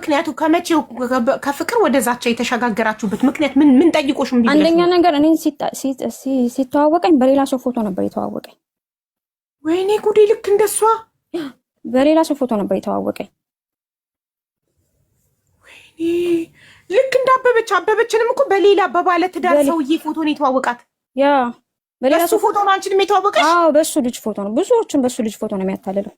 ምክንያቱ? ከመቼው ከፍቅር ወደ ዛቻ የተሸጋገራችሁበት ምክንያት ምን ምን ጠይቆሽ እምቢ ብለሽ አንደኛ ነው? ነገር እኔን ሲተዋወቀኝ በሌላ ሰው ፎቶ ነበር የተዋወቀኝ። ወይኔ ጉዴ! ልክ እንደሷ። በሌላ ሰው ፎቶ ነበር የተዋወቀኝ። ወይኔ፣ ልክ እንደ አበበች። አበበችንም እኮ በሌላ በባለ ትዳር ሰውዬ ፎቶ ነው የተዋወቃት። Yeah፣ በሌላ በሱ ሰው። ፎቶ ነው አንቺንም የተዋወቀሽ? አዎ፣ በሱ ልጅ ፎቶ ነው። ብዙዎቹን በሱ ልጅ ፎቶ ነው የሚያታልለው።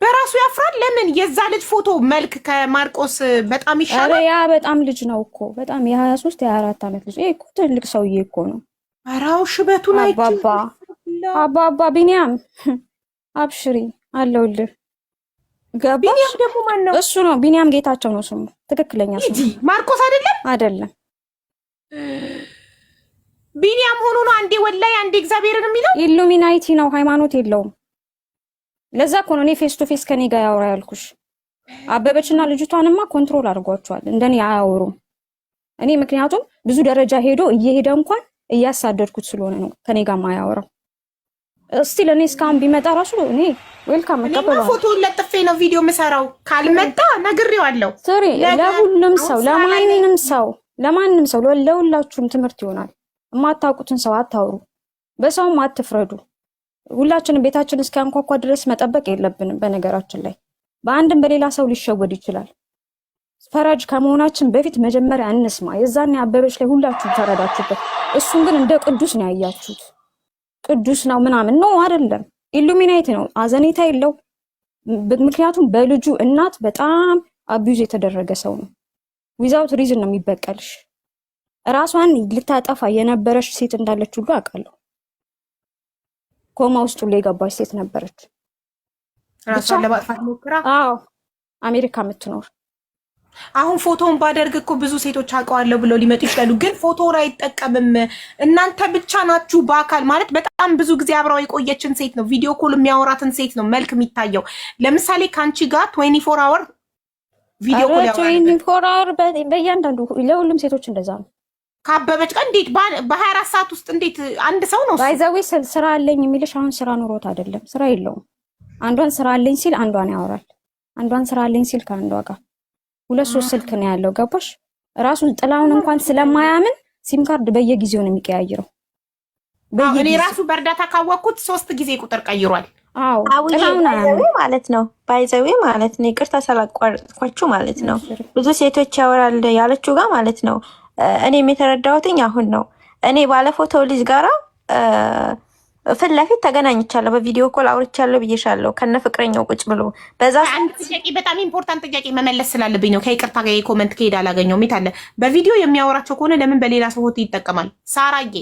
በራሱ ያፍራል። ለምን የዛ ልጅ ፎቶ መልክ ከማርቆስ በጣም ኧረ ይሻላል? ያ በጣም ልጅ ነው እኮ፣ በጣም የ23 የ24 ዓመት ልጅ። ይሄ እኮ ትልቅ ሰውዬ እኮ ነው። ኧረ ሽበቱን አይቼ አባባ አባባ ቢኒያም አብሽሪ፣ አለሁልህ። ገባሽ? ቢኒያም ደግሞ ማን ነው? እሱ ነው፣ ቢኒያም ጌታቸው ነው ስሙ፣ ትክክለኛ ስሙ። ሂጂ፣ ማርቆስ አይደለም? አይደለም። ቢኒያም ሆኖ ነው አንዴ ወላይ አንዴ እግዚአብሔርን የሚለው። ኢሉሚናይቲ ነው፣ ሃይማኖት የለውም። ለዛ እኮ ነው እኔ face to face ከኔ ጋር ያወራ ያልኩሽ። አበበችና ልጅቷንማ control አድርጓቸዋል። እንደኔ አያወሩም። እኔ ምክንያቱም ብዙ ደረጃ ሄዶ እየሄደ እንኳን እያሳደድኩት ስለሆነ ነው ከኔ ጋር ማያወራው። እስቲ ለእኔ እስካሁን ቢመጣ ራሱ እኔ welcome እኔማ እቀበለዋለሁ። ፎቶውን ለጥፌ ነው ቪዲዮ የምሰራው። ካልመጣ ነግሬዋለሁ። Sorry፣ ነገ ለሁሉም አሁን ሰው ስራ ላይ ነኝ። ለማንም ሰው፣ ለማንም ሰው፣ ለሁላችሁም ትምህርት ይሆናል። የማታውቁትን ሰው አታውሩ፣ በሰውም አትፍረዱ። ሁላችንም ቤታችን እስኪያንኳኳ ድረስ መጠበቅ የለብንም። በነገራችን ላይ በአንድም በሌላ ሰው ሊሸወድ ይችላል። ፈራጅ ከመሆናችን በፊት መጀመሪያ እንስማ። የዛኔ አበበች ላይ ሁላችሁም ፈረዳችሁበት። እሱን ግን እንደ ቅዱስ ነው ያያችሁት። ቅዱስ ነው ምናምን ነው፣ አይደለም። ኢሉሚናቲ ነው፣ አዘኔታ የለው። ምክንያቱም በልጁ እናት በጣም abuse የተደረገ ሰው ነው። Without reason ነው የሚበቀልሽ። ራሷን ልታጠፋ የነበረች ሴት እንዳለች ሁሉ አውቃለሁ። ኮማ ውስጥ ሁሉ የገባች ሴት ነበረች። ራሷን ለማጥፋት ሞክራ። አዎ፣ አሜሪካ የምትኖር። አሁን ፎቶውን ባደርግ እኮ ብዙ ሴቶች አውቀዋለሁ ብለው ሊመጡ ይችላሉ። ግን ፎቶውን አይጠቀምም። እናንተ ብቻ ናችሁ በአካል፣ ማለት በጣም ብዙ ጊዜ አብራው የቆየችን ሴት ነው፣ video call የሚያወራትን ሴት ነው መልክ የሚታየው። ለምሳሌ ከአንቺ ጋር 24 hour video call ያወራ ነበር። 24 hour በእያንዳንዱ ለሁሉም ሴቶች እንደዛ ነው። ከአበበች ጋር እንዴት በ24 ሰዓት ውስጥ እንዴት አንድ ሰው ነው እሱ? By the way ስራ አለኝ የሚልሽ አሁን ስራ ኑሮት አይደለም፣ ስራ የለውም። አንዷን ስራ አለኝ ሲል አንዷን ያወራል። አንዷን ስራ አለኝ ሲል ከአንዷ ጋር ሁለት ሶስት ስልክ ነው ያለው። ገባሽ? ራሱን ጥላውን እንኳን ስለማያምን SIM card በየጊዜው ነው የሚቀያይረው። አዎ፣ እኔ በየጊዜው። ራሱ በእርዳታ ካወቅኩት ሶስት ጊዜ ቁጥር ቀይሯል። አዎ። አውዬ ጥላውን አያምንም። By the way ማለት ነው፣ by the way ማለት ነው። ይቅርታ ስላቋረጥኳችሁ ማለት ነው። ብዙ ሴቶች ያወራል ያለችው ጋር ማለት ነው። እኔም የተረዳሁትኝ አሁን ነው። እኔ ባለፎቶው ልጅ ጋራ ፊት ለፊት ተገናኝቻለሁ፣ በ video call አውርቻለሁ ብዬሻለሁ። ከነ ፍቅረኛው ቁጭ ብሎ በዛ አንድ ጥያቄ፣ በጣም important ጥያቄ መመለስ ስላለብኝ ነው። ከይቅርታ ጋር የ comment ከሄድ አላገኘውም። የት አለ? በቪዲዮ የሚያወራቸው ከሆነ ለምን በሌላ ሰው ፎቶ ይጠቀማል? ሳራዬ፣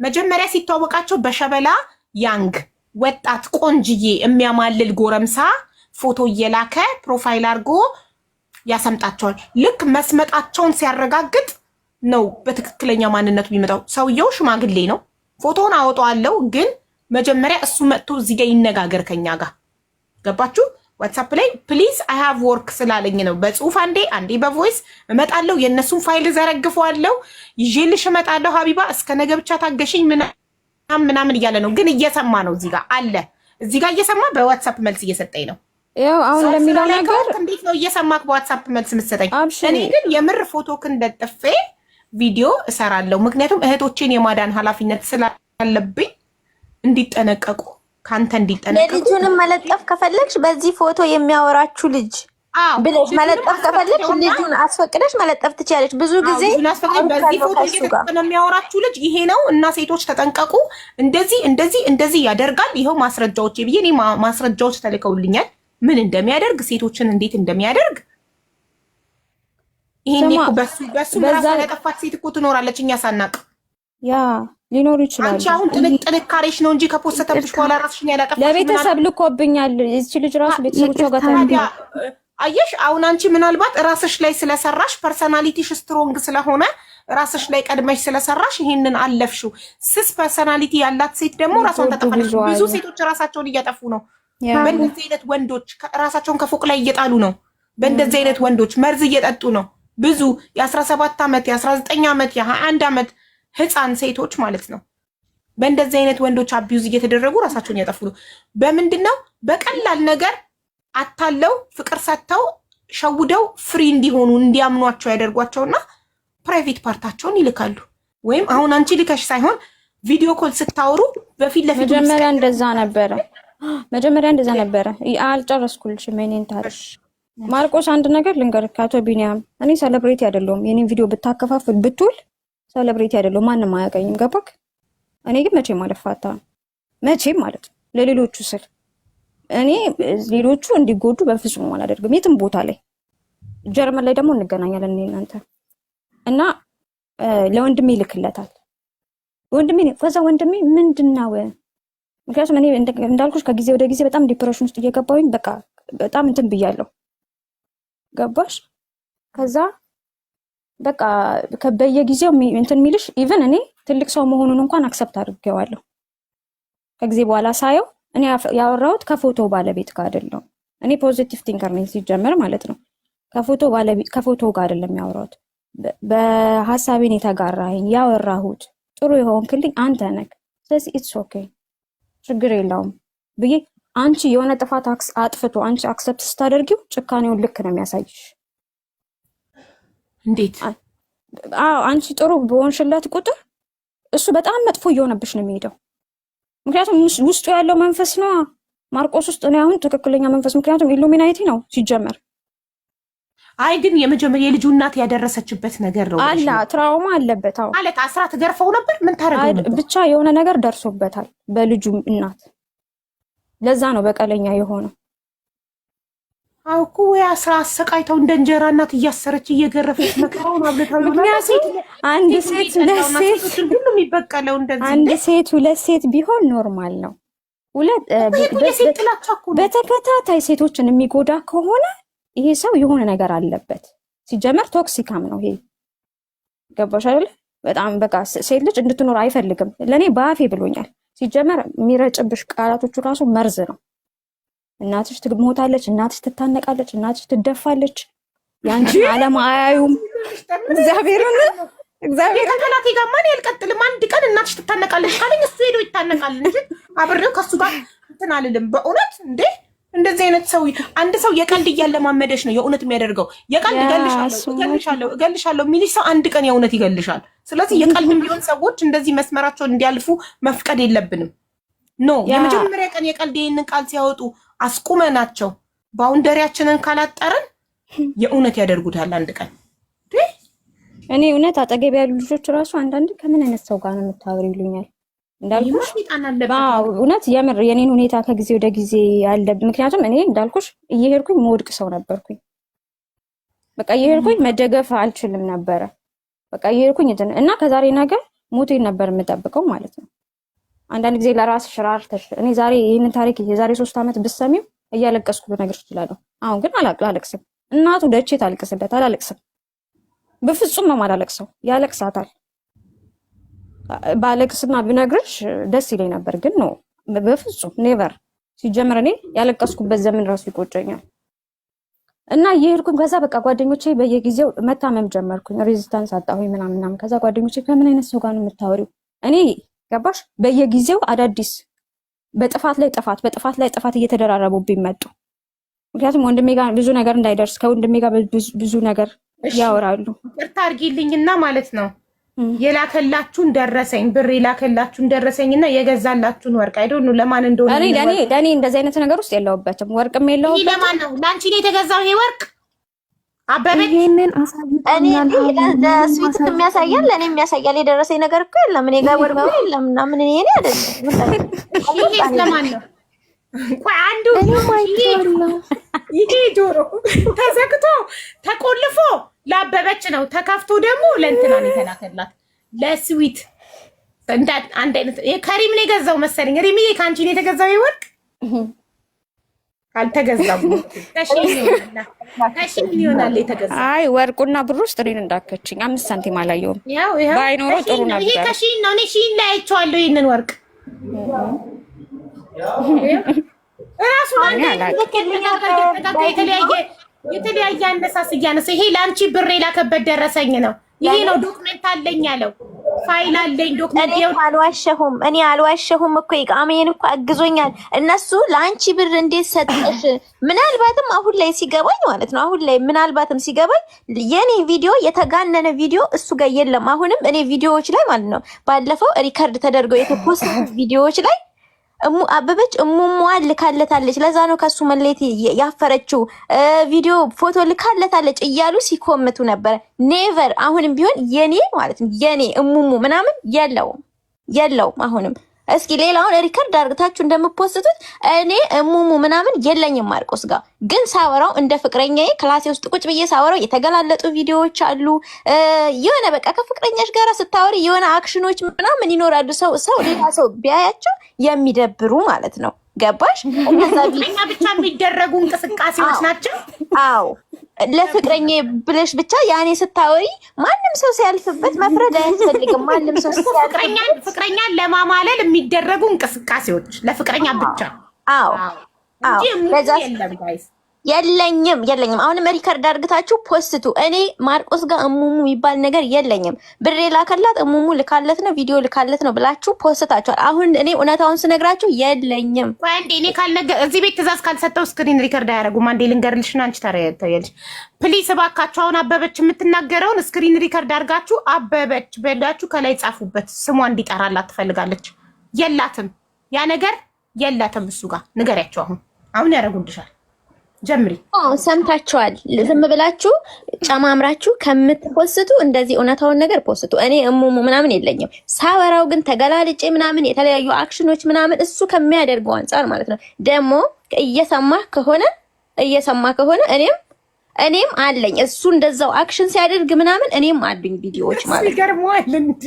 መጀመሪያ ሲተዋወቃቸው በሸበላ young ወጣት ቆንጅዬ የሚያማልል ጎረምሳ ፎቶ እየላከ profile አድርጎ ያሰምጣቸዋል። ልክ መስመጣቸውን ሲያረጋግጥ ነው በትክክለኛ ማንነቱ የሚመጣው። ሰውየው ሽማግሌ ነው። ፎቶውን አወጣዋለሁ፣ ግን መጀመሪያ እሱ መጥቶ እዚህ ጋር ይነጋገር ከኛ ጋር። ገባችሁ? WhatsApp ላይ please I have work ስላለኝ ነው። በጽሁፍ አንዴ አንዴ በ voice እመጣለሁ። የእነሱን ፋይል ዘረግፈዋለሁ፣ ይዤልሽ እመጣለሁ። ሀቢባ፣ እስከ ነገ ብቻ ታገሽኝ ምናምን ምናምን እያለ ነው። ግን እየሰማ ነው። እዚህ ጋር አለ፣ እዚህ ጋር እየሰማ በ WhatsApp መልስ እየሰጠኝ ነው። ያው አሁን ሰው ለሚለው ስራ ላይ ነገር ከሆንክ እንዴት ነው እየሰማክ በ WhatsApp መልስ የምትሰጠኝ? አብሽሪ። እኔ ግን የምር ፎቶክን ለጥፌ ቪዲዮ እሰራለሁ። ምክንያቱም እህቶቼን የማዳን ኃላፊነት ስላለብኝ እንዲጠነቀቁ፣ ከአንተ እንዲጠነቀቁ። የልጁንም መለጠፍ ከፈለግሽ በዚህ ፎቶ የሚያወራችሁ ልጅ ብለሽ ልጁንም መለጠፍ ከፈለግሽ አስፈቅደውና ልጁን አስፈቅደሽ መለጠፍ ትችያለሽ። ብዙ ጊዜ ልጁን አስፈቅደኝ በዚህ አውርቻለሁ ፎቶ ከእሱ ጋር። እየተጠቀመ የሚያወራችሁ ልጅ ይሄ ነው እና ሴቶች ተጠንቀቁ፣ እንደዚህ እንደዚህ እንደዚህ ያደርጋል፣ ይኸው ማስረጃዎች ብዬ እኔ ማስረጃዎች ተልከውልኛል፣ ምን እንደሚያደርግ፣ ሴቶችን እንዴት እንደሚያደርግ። ይሄኔ ስማ፣ እኮ በሱ ራሷን ያጠፋች ሴት እኮ ትኖራለች እኛ ሳናቅ። Yeah፣ ሊኖሩ ይችላሉ። አንቺ አሁን ጥንካሬሽ ነው እንጂ ከ post ተብሽ በኋላ ራስሽን ያላጠፋሽ ለቤተሰብ ልኮብኛል። ይቺ ልጅ ራሱ ቤተሰቦቿ ጋር ታዲያ አየሽ፣ አሁን አንቺ ምናልባት ራስሽ ላይ ስለሰራሽ፣ personality ሽ strong ስለሆነ፣ ራስሽ ላይ ቀድመሽ ስለሰራሽ ይሄንን አለፍሽው። ስስ personality ያላት ሴት ደግሞ ራሷን ታጠፋለች። ብዙ ብዙ አሉ። ሴቶች ራሳቸውን እያጠፉ ነው። በእንደዚህ አይነት ወንዶች ራሳቸውን ከፎቅ ላይ እየጣሉ ነው። በእንደዚህ አይነት ወንዶች መርዝ እየጠጡ ነው። ብዙ የ17 ዓመት፣ የ19 ዓመት፣ የ21 ዓመት ህፃን ሴቶች ማለት ነው። በእንደዚህ አይነት ወንዶች abuse እየተደረጉ ራሳቸውን እያጠፉ ነው። በምንድን ነው? በቀላል ነገር አታለው ፍቅር ሰጥተው ሸውደው free እንዲሆኑ እንዲያምኗቸው ያደርጓቸውና private part ኣቸውን ይልካሉ። ወይም አሁን አንቺ ልከሽ ሳይሆን video call ስታወሩ በፊት ለፊቱ መጀመሪያ እንደዛ ነበረ። መጀመሪያ እንደዛ ነበረ። አልጨረስኩልሽም የእኔን ታሪክ። ማርቆስ አንድ ነገር ልንገርህ፣ አቶ ቢኒያም፣ እኔ celebrity አይደለሁም። የኔን ቪዲዮ ብታከፋፍል ብትውል celebrity አይደለሁም። ማንም አያገኝም። ገባክ? እኔ ግን መቼም አልፋታም። መቼም ማለት ነው። ለሌሎቹ ስል እኔ ሌሎቹ እንዲጎዱ በፍጹም አላደርግም። የትም ቦታ ላይ፣ ጀርመን ላይ ደግሞ እንገናኛለን እኔ እናንተ። እና ለወንድሜ ይልክለታል። ወንድሜ፣ ከዛ ወንድሜ ምንድን ነው፣ ምክንያቱም እኔ እንዳልኩሽ ከጊዜ ወደ ጊዜ በጣም depression ውስጥ እየገባሁኝ በቃ በጣም እንትን ብያለሁ። ገባሽ? ከዛ በቃ በየጊዜው እንትን የሚልሽ፣ even እኔ ትልቅ ሰው መሆኑን እንኳን accept አድርጌዋለሁ። ከጊዜ በኋላ ሳየው እኔ ያወራሁት ከፎቶ ባለቤት ጋር አይደለም። እኔ positive thinker ነኝ ሲጀመር ማለት ነው። ከፎቶ ባለቤት ከፎቶ ጋር አይደለም ያወራሁት። በሀሳቤን የተጋራኸኝ፣ ያወራሁት፣ ጥሩ የሆንክልኝ አንተ ነህ። ስለዚህ it's okay፣ ችግር የለውም ብዬ፣ አንቺ የሆነ ጥፋት አጥፍቶ አንቺ accept ስታደርጊው ጭካኔውን ልክ ነው የሚያሳይሽ። እንዴት? አዎ፣ አንቺ ጥሩ በሆንሽለት ቁጥር እሱ በጣም መጥፎ እየሆነብሽ ነው የሚሄደው። ምክንያቱም ውስጡ ያለው መንፈስ ነዋ። ማርቆስ ውስጥ እኔ አሁን ትክክለኛ መንፈስ፣ ምክንያቱም ኢሉሚናቲ ነው ሲጀመር። አይ፣ ግን የመጀመሪያ የልጁ እናት ያደረሰችበት ነገር ነው። አላ trauma አለበት። አዎ። ማለት አስራ ትገርፈው ነበር። ምን ታደርገው ነበር? ብቻ የሆነ ነገር ደርሶበታል በልጁ እናት። ለዛ ነው በቀለኛ የሆነው። አዎ እኮ፣ ወይ አስራ አሰቃይተው እንደ እንጀራ እናት እያሰረች እየገረፈች መከራውን አብልታው ይሆናል። ምክንያቱም አንድ ሴት ሁለት ሴት ሁሉ የሚበቀለው እንደዚህ አንድ ሴት ሁለት ሴት ቢሆን normal ነው። ሁለት የሴት ጥላቻ እኮ ነው። በተከታታይ ሴቶችን የሚጎዳ ከሆነ ይሄ ሰው የሆነ ነገር አለበት። ሲጀመር toxic ኣም ነው ይሄ። ገባሽ አይደለ? በጣም በቃ ሴት ልጅ እንድትኖር አይፈልግም። ለእኔ በአፌ ብሎኛል። ሲጀመር የሚረጭብሽ ቃላቶቹ ራሱ መርዝ ነው። እናትሽ ትሞታለች፣ እናትሽ ትታነቃለች፣ እናትሽ ትደፋለች። ያንቺን ዓለም አያዩም። እግዚአብሔርን እግዚአብሔር ከጠላቴ ጋር ማን ያልቀጥልም። አንድ ቀን እናትሽ ትታነቃለች ካለኝ እሱ ሄዶ ይታነቃል እንጂ አብሬው ከእሱ ጋር እንትን አልልም። በእውነት እንዴ፣ እንደዚህ አይነት ሰው፣ አንድ ሰው የቀልድ እያለማመደሽ ነው የእውነት የሚያደርገው። የቀልድ እገልሻለሁ፣ እገልሻለሁ፣ እገልሻለሁ የሚልሽ ሰው አንድ ቀን የእውነት ይገልሻል። ስለዚህ የቀልድም ቢሆን ሰዎች እንደዚህ መስመራቸውን እንዲያልፉ መፍቀድ የለብንም። No፣ የመጀመሪያ ቀን የቀልድ ይህንን ቃል ሲያወጡ አስቁመናቸው boundary ያችንን ካላጠርን የእውነት ያደርጉታል አንድ ቀን። እኔ እውነት አጠገብ ያሉ ልጆች ራሱ አንዳንድ ከምን አይነት ሰው ጋር ነው የምታወሪው ይሉኛል። እንዳልኩሽ እውነት የምር የኔን ሁኔታ ከጊዜ ወደ ጊዜ ያለ፣ ምክንያቱም እኔ እንዳልኩሽ እየሄድኩኝ መወድቅ ሰው ነበርኩኝ። በቃ እየሄድኩኝ መደገፍ አልችልም ነበረ። በቃ እየሄድኩኝ እንትን እና ከዛሬ ነገ ሞቴን ነበር የምጠብቀው ማለት ነው። አንዳንድ ጊዜ ለራስሽ ራርተሽ፣ እኔ ዛሬ ይህንን ታሪክ የዛሬ 3 ዓመት ብሰሚው እያለቀስኩ ልነግርሽ እችላለሁ። አሁን ግን አላለቅስም። እናቱ ደቼ ታልቅስበት፣ አላለቅስም። በፍጹም ነው የማላለቅሰው። ያለቅሳታል። ባለቅስና ብነግርሽ ደስ ይለኝ ነበር፣ ግን no፣ በፍጹም never። ሲጀምር እኔ ያለቀስኩበት ዘመን ራሱ ይቆጨኛል። እና እየሄድኩኝ ከዛ በቃ ጓደኞቼ በየጊዜው መታመም ጀመርኩኝ። Resistance አጣሁኝ ምናምን ምናምን። ከዛ ጓደኞቼ ከምን አይነት ሰው ጋር ነው የምታወሪው? እኔ ገባሽ፣ በየጊዜው አዳዲስ በጥፋት ላይ ጥፋት፣ በጥፋት ላይ ጥፋት እየተደራረቡብኝ መጡ። ምክንያቱም ወንድሜ ጋር ብዙ ነገር እንዳይደርስ ከወንድሜ ጋር ብዙ ነገር ያወራሉ። ይቅርታ አድርጊልኝና ማለት ነው፣ የላከላችሁን ደረሰኝ፣ ብር የላከላችሁን ደረሰኝና የገዛላችሁን ወርቅ I don't know ለማን እንደሆነ። እኔ ለእኔ እንደዚህ አይነት ነገር ውስጥ የለሁበትም። ወርቅም የለሁበትም። ለማን ነው? ለአንቺ ነው የተገዛው ይሄ ወርቅ አበበች? ይሄንን እኔ አሳይቶኛል። ለስዊት የሚያሳያል፣ ለእኔ የሚያሳያል። የደረሰኝ ነገር እኮ የለም። እኔ ጋር ወርቁ የለም እና ምን እኔ አይደለም። ይሄስ ለማን ነው? ቆይ አንዱ እኔም አይቼዋለሁ። ይሄ ጆሮ ተዘግቶ ተቆልፎ ላበበች ነው፣ ተከፍቶ ደግሞ ለእንትና ነው የተላከላት ለስዊት። አንድ አይነት ከሪም ነው የገዛው መሰለኝ። ሪምዬ፣ ከአንቺ ነው የተገዛው ይሄ ወርቅ? አልተገዛም። ከሺን ይሆናል የተገዛው። አይ፣ ወርቁና ብሩ ውስጥ እኔን እንዳከችኝ 5 ሳንቲም አላየሁም። ያው ይኸው ባይኖረው ጥሩ ከሺን ነው። ይሄ ነበር። ከሺን ነው። እኔ ሺን ላይ አይቼዋለሁ ይሄንን ወርቅ እራሱ። እኔ አላውቅም። የተለያየ የተለያየ አነሳስ እያነሳ፣ ይሄ ለአንቺ ብር የላከበት ደረሰኝ ነው። ይሄ ነው document አለኝ ያለው። ፋይል አለኝ document። እኔ አልዋሸሁም፣ እኔ አልዋሸሁም እኮ ኢቃሜን እኮ አግዞኛል። እነሱ ለአንቺ ብር እንዴት ሰጠሽ? ምናልባትም አሁን ላይ ሲገባኝ ማለት ነው፣ አሁን ላይ ምናልባትም ሲገባኝ የኔ ቪዲዮ የተጋነነ ቪዲዮ እሱ ጋር የለም። አሁንም እኔ ቪዲዮዎች ላይ ማለት ነው፣ ባለፈው record ተደርገው የተ post ቪዲዮዎች ላይ እሙ አበበች እሙሟን ልካለታለች። ለዛ ነው ከሱ መለየት ያፈረችው። ቪዲዮ ፎቶ ልካለታለች እያሉ ሲኮምቱ ነበረ። Never። አሁንም ቢሆን የኔ ማለት ነው የኔ እሙሙ ምናምን የለውም የለውም። አሁንም እስኪ ሌላውን record አድርጋችሁ እንደምፖስቱት እኔ እሙሙ ምናምን የለኝም። ማርቆስ ጋር ግን ሳወራው እንደ ፍቅረኛዬ ክላሴ ውስጥ ቁጭ ብዬ ሳወራው የተገላለጡ ቪዲዮዎች አሉ። የሆነ በቃ ከፍቅረኛሽ ጋር ስታወሪ የሆነ አክሽኖች ምናምን ይኖራሉ። ሰው ሰው ሌላ ሰው ቢያያቸው የሚደብሩ ማለት ነው። ገባሽ? እነዛ ብቻ የሚደረጉ እንቅስቃሴዎች ናቸው። አዎ፣ ለፍቅረኛ ብለሽ ብቻ ያኔ ስታወሪ ማንም ሰው ሲያልፍበት መፍረድ አያስፈልግም። ማንም ሰው ፍቅረኛን ለማማለል የሚደረጉ እንቅስቃሴዎች ለፍቅረኛ ብቻ። አዎ፣ የለኝም የለኝም። አሁንም record አድርግታችሁ ፖስቱ። እኔ ማርቆስ ጋር እሙሙ የሚባል ነገር የለኝም። ብሬ ላከላት እሙሙ ልካለት ነው፣ ቪዲዮ ልካለት ነው ብላችሁ ፖስታችኋል። አሁን እኔ እውነታውን ስነግራችሁ የለኝም። አንዴ እኔ ካልነገ እዚህ ቤት ትእዛዝ ካልሰጠው screen record አያደርጉም። አንዴ ልንገርልሽና አንቺ ታያለሽ። Please እባካችሁ አሁን አበበች የምትናገረውን screen record አድርጋችሁ አበበች በላችሁ ከላይ ጻፉበት። ስሟ እንዲጠራላት ትፈልጋለች። የላትም፣ ያ ነገር የላትም። እሱ ጋር ንገሪያቸው። አሁን አሁን ያደርጉልሻል። ጀምሪ። ሰምታችኋል። ዝም ብላችሁ ጨማምራችሁ ከምትፖስቱ እንደዚህ እውነታውን ነገር ፖስቱ። እኔ እሙሙ ምናምን የለኝም። ሳወራው ግን ተገላልጬ ምናምን የተለያዩ አክሽኖች ምናምን እሱ ከሚያደርገው አንጻር ማለት ነው። ደግሞ እየሰማ ከሆነ እኔም አለኝ፣ እሱ እንደዛው action ሲያደርግ ምናምን እኔም አሉኝ ቪዲዮዎች ማለት ነው። ይገርመዋል እንዴ?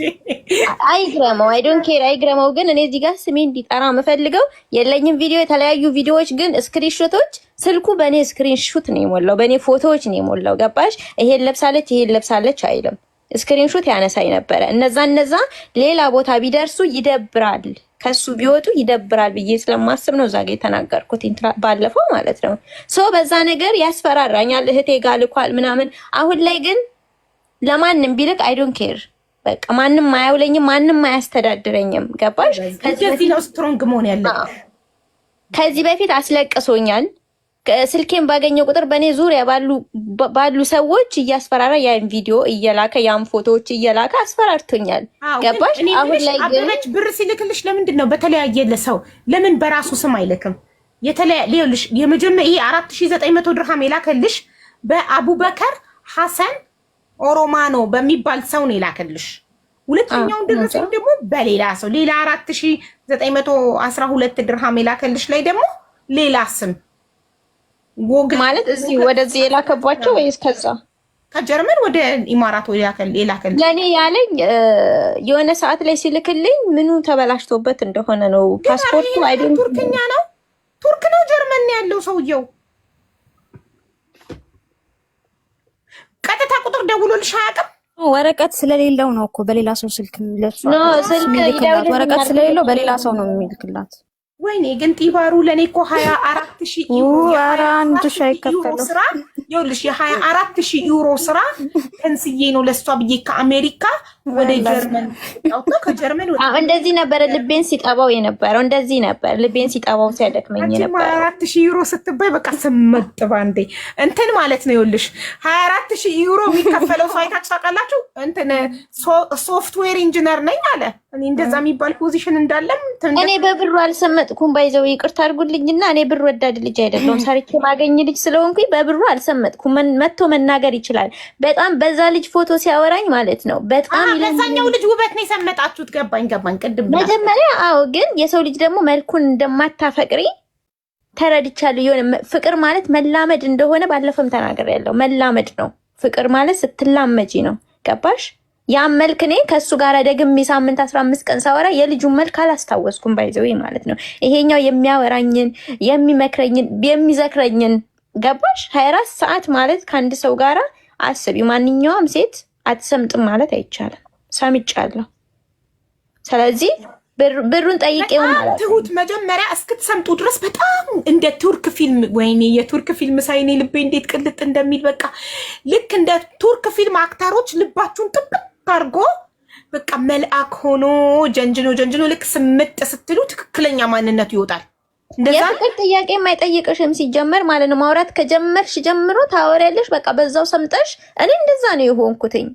አይግረመው፣ I don't care፣ አይግረመው። ግን እኔ እዚህ ጋር ስሜ እንዲጠራ የምፈልገው የለኝም ቪዲዮ፣ የተለያዩ ቪዲዮዎች ግን screenshot ኦች፣ ስልኩ በእኔ screenshot ነው የሞላው፣ በእኔ ፎቶዎች ነው የሞላው። ገባሽ? ይሄን ለብሳለች፣ ይሄን ለብሳለች አይልም። Screenshot ያነሳኝ ነበረ። እነዛ ሌላ ቦታ ቢደርሱ ይደብራል፣ ከሱ ቢወጡ ይደብራል ብዬ ስለማስብ ነው እዛ ጋ የተናገርኩት ባለፈው ማለት ነው። So በዛ ነገር ያስፈራራኛል። እህቴ ጋር ልኳል ምናምን። አሁን ላይ ግን ለማንም ቢልክ I don't care። በቃ ማንም አያውለኝም፣ ማንም አያስተዳድረኝም። ገባሽ? እንደዚህ ነው strong መሆን ያለብሽ። ከዚህ በፊት አስለቅሶኛል። ስልኬን ባገኘው ቁጥር በእኔ ዙሪያ ባሉ ሰዎች እያስፈራራ ያን ቪዲዮ እየላከ ያን ፎቶዎች እየላከ አስፈራርቶኛል። ገባሽ? አሁን ላይ ግን አበበች ብር ሲልክልሽ ለምንድን ነው በተለያየ ለሰው ለምን በራሱ ስም አይልክም? የተለያየ የመጀመሪያ ይሄ 4900 ድርሃም የላከልሽ በአቡበከር ሐሰን ኦሮማኖ በሚባል ሰው ነው የላከልሽ። ሁለተኛውን ደረሰኝ ደግሞ በሌላ ሰው፣ ሌላ 4912 ድርሃም የላከልሽ ላይ ደግሞ ሌላ ስም። ጎግል ማለት እዚህ ወደዚህ የላከባቸው ወይስ ከዛ? ከጀርመን ወደ ኢማራት የላከልሽ። ለእኔ ያለኝ የሆነ ሰዓት ላይ ሲልክልኝ ምኑ ተበላሽቶበት እንደሆነ ነው ፓስፖርቱ። I don't ቱርክኛ ነው፣ ቱርክ ነው ጀርመን ነው ያለው ሰውየው። ቀጥታ ቁጥር ደውሎልሽ አያውቅም? ወረቀት ስለሌለው ነው እኮ በሌላ ሰው ስልክ ለሱ No፣ ስልክ የሚልክላት። ወረቀት ስለሌለው በሌላ ሰው ነው የሚልክላት። ወይኔ ግን ጢባሩ ለእኔ እኮ 24,000 ዩሮ ኧረ 1,000 አይከፈለው። ስራ ይኸውልሽ፣ የ24,000 ዩሮ ስራ ከንስዬ ነው ለእሷ ብዬ ከአሜሪካ ወደ ጀርመን አውጥቶ ከጀርመን ወደ እንደዚህ ነበረ ልቤን ሲጠባው የነበረው። እንደዚህ ነበር ልቤን ሲጠባው ሲያደክመኝ ሀያ የነበረው። አራት ሺህ ዩሮ ስትባይ በቃ ስመጥ ባንዴ እንትን ማለት ነው። ይኸውልሽ፣ 24,000 ዩሮ የሚከፈለው ሰው አይታችሁ ታውቃላችሁ? እንትን software engineer ነኝ አለ። እኔ እንደዛ የሚባል position እንዳለም እኔ በብሩ አልሰመጥኩም። By the way ይቅርታ አድርጉልኝና እኔ ብር ወዳድ ልጅ አይደለሁም። ሰርቼ ማገኝ ልጅ ስለሆንኩኝ በብሩ አልሰመጥኩም። መጥቶ መናገር ይችላል። በጣም በዛ ልጅ ፎቶ ሲያወራኝ ማለት ነው በጣም በዛኛው ልጅ ውበት ነው የሰመጣችሁት። ገባኝ ገባኝ። ቅድም መጀመሪያ አዎ። ግን የሰው ልጅ ደግሞ መልኩን እንደማታፈቅሪ ተረድቻለሁ። የሆነ ፍቅር ማለት መላመድ እንደሆነ ባለፈውም ተናግሬያለሁ። መላመድ ነው ፍቅር ማለት፣ ስትላመጂ ነው። ገባሽ? ያን መልክ እኔ ከእሱ ጋር ደግሜ ሳምንት 15 ቀን ሳወራ የልጁን መልክ አላስታወስኩም። By the way ማለት ነው። ይሄኛው የሚያወራኝን፣ የሚመክረኝን፣ የሚዘክረኝን፣ ገባሽ? 24 ሰዓት ማለት ከአንድ ሰው ጋራ አስቢ። ማንኛውም ሴት አትሰምጥም ማለት አይቻልም። ሰምጫለሁ። ስለዚህ ብሩን ጠይቄው ማለት ትሁት መጀመሪያ እስክትሰምጡ ድረስ በጣም እንደ ቱርክ ፊልም፣ ወይኔ የቱርክ ፊልም ሳይኔ ልቤ እንዴት ቅልጥ እንደሚል፣ በቃ ልክ እንደ ቱርክ ፊልም actor ኦች ልባችሁን ጥብቅ አድርጎ በቃ መልአክ ሆኖ ጀንጅኖ ጀንጅኖ ልክ ስምጥ ስትሉ ትክክለኛ ማንነቱ ይወጣል። እንደዛ የፍቅር ጥያቄ የማይጠይቅሽም ሲጀመር ማለት ነው። ማውራት ከጀመርሽ ጀምሮ ታወሪያለሽ። በቃ በዛው ሰምጠሽ። እኔ እንደዛ ነው የሆንኩትኝ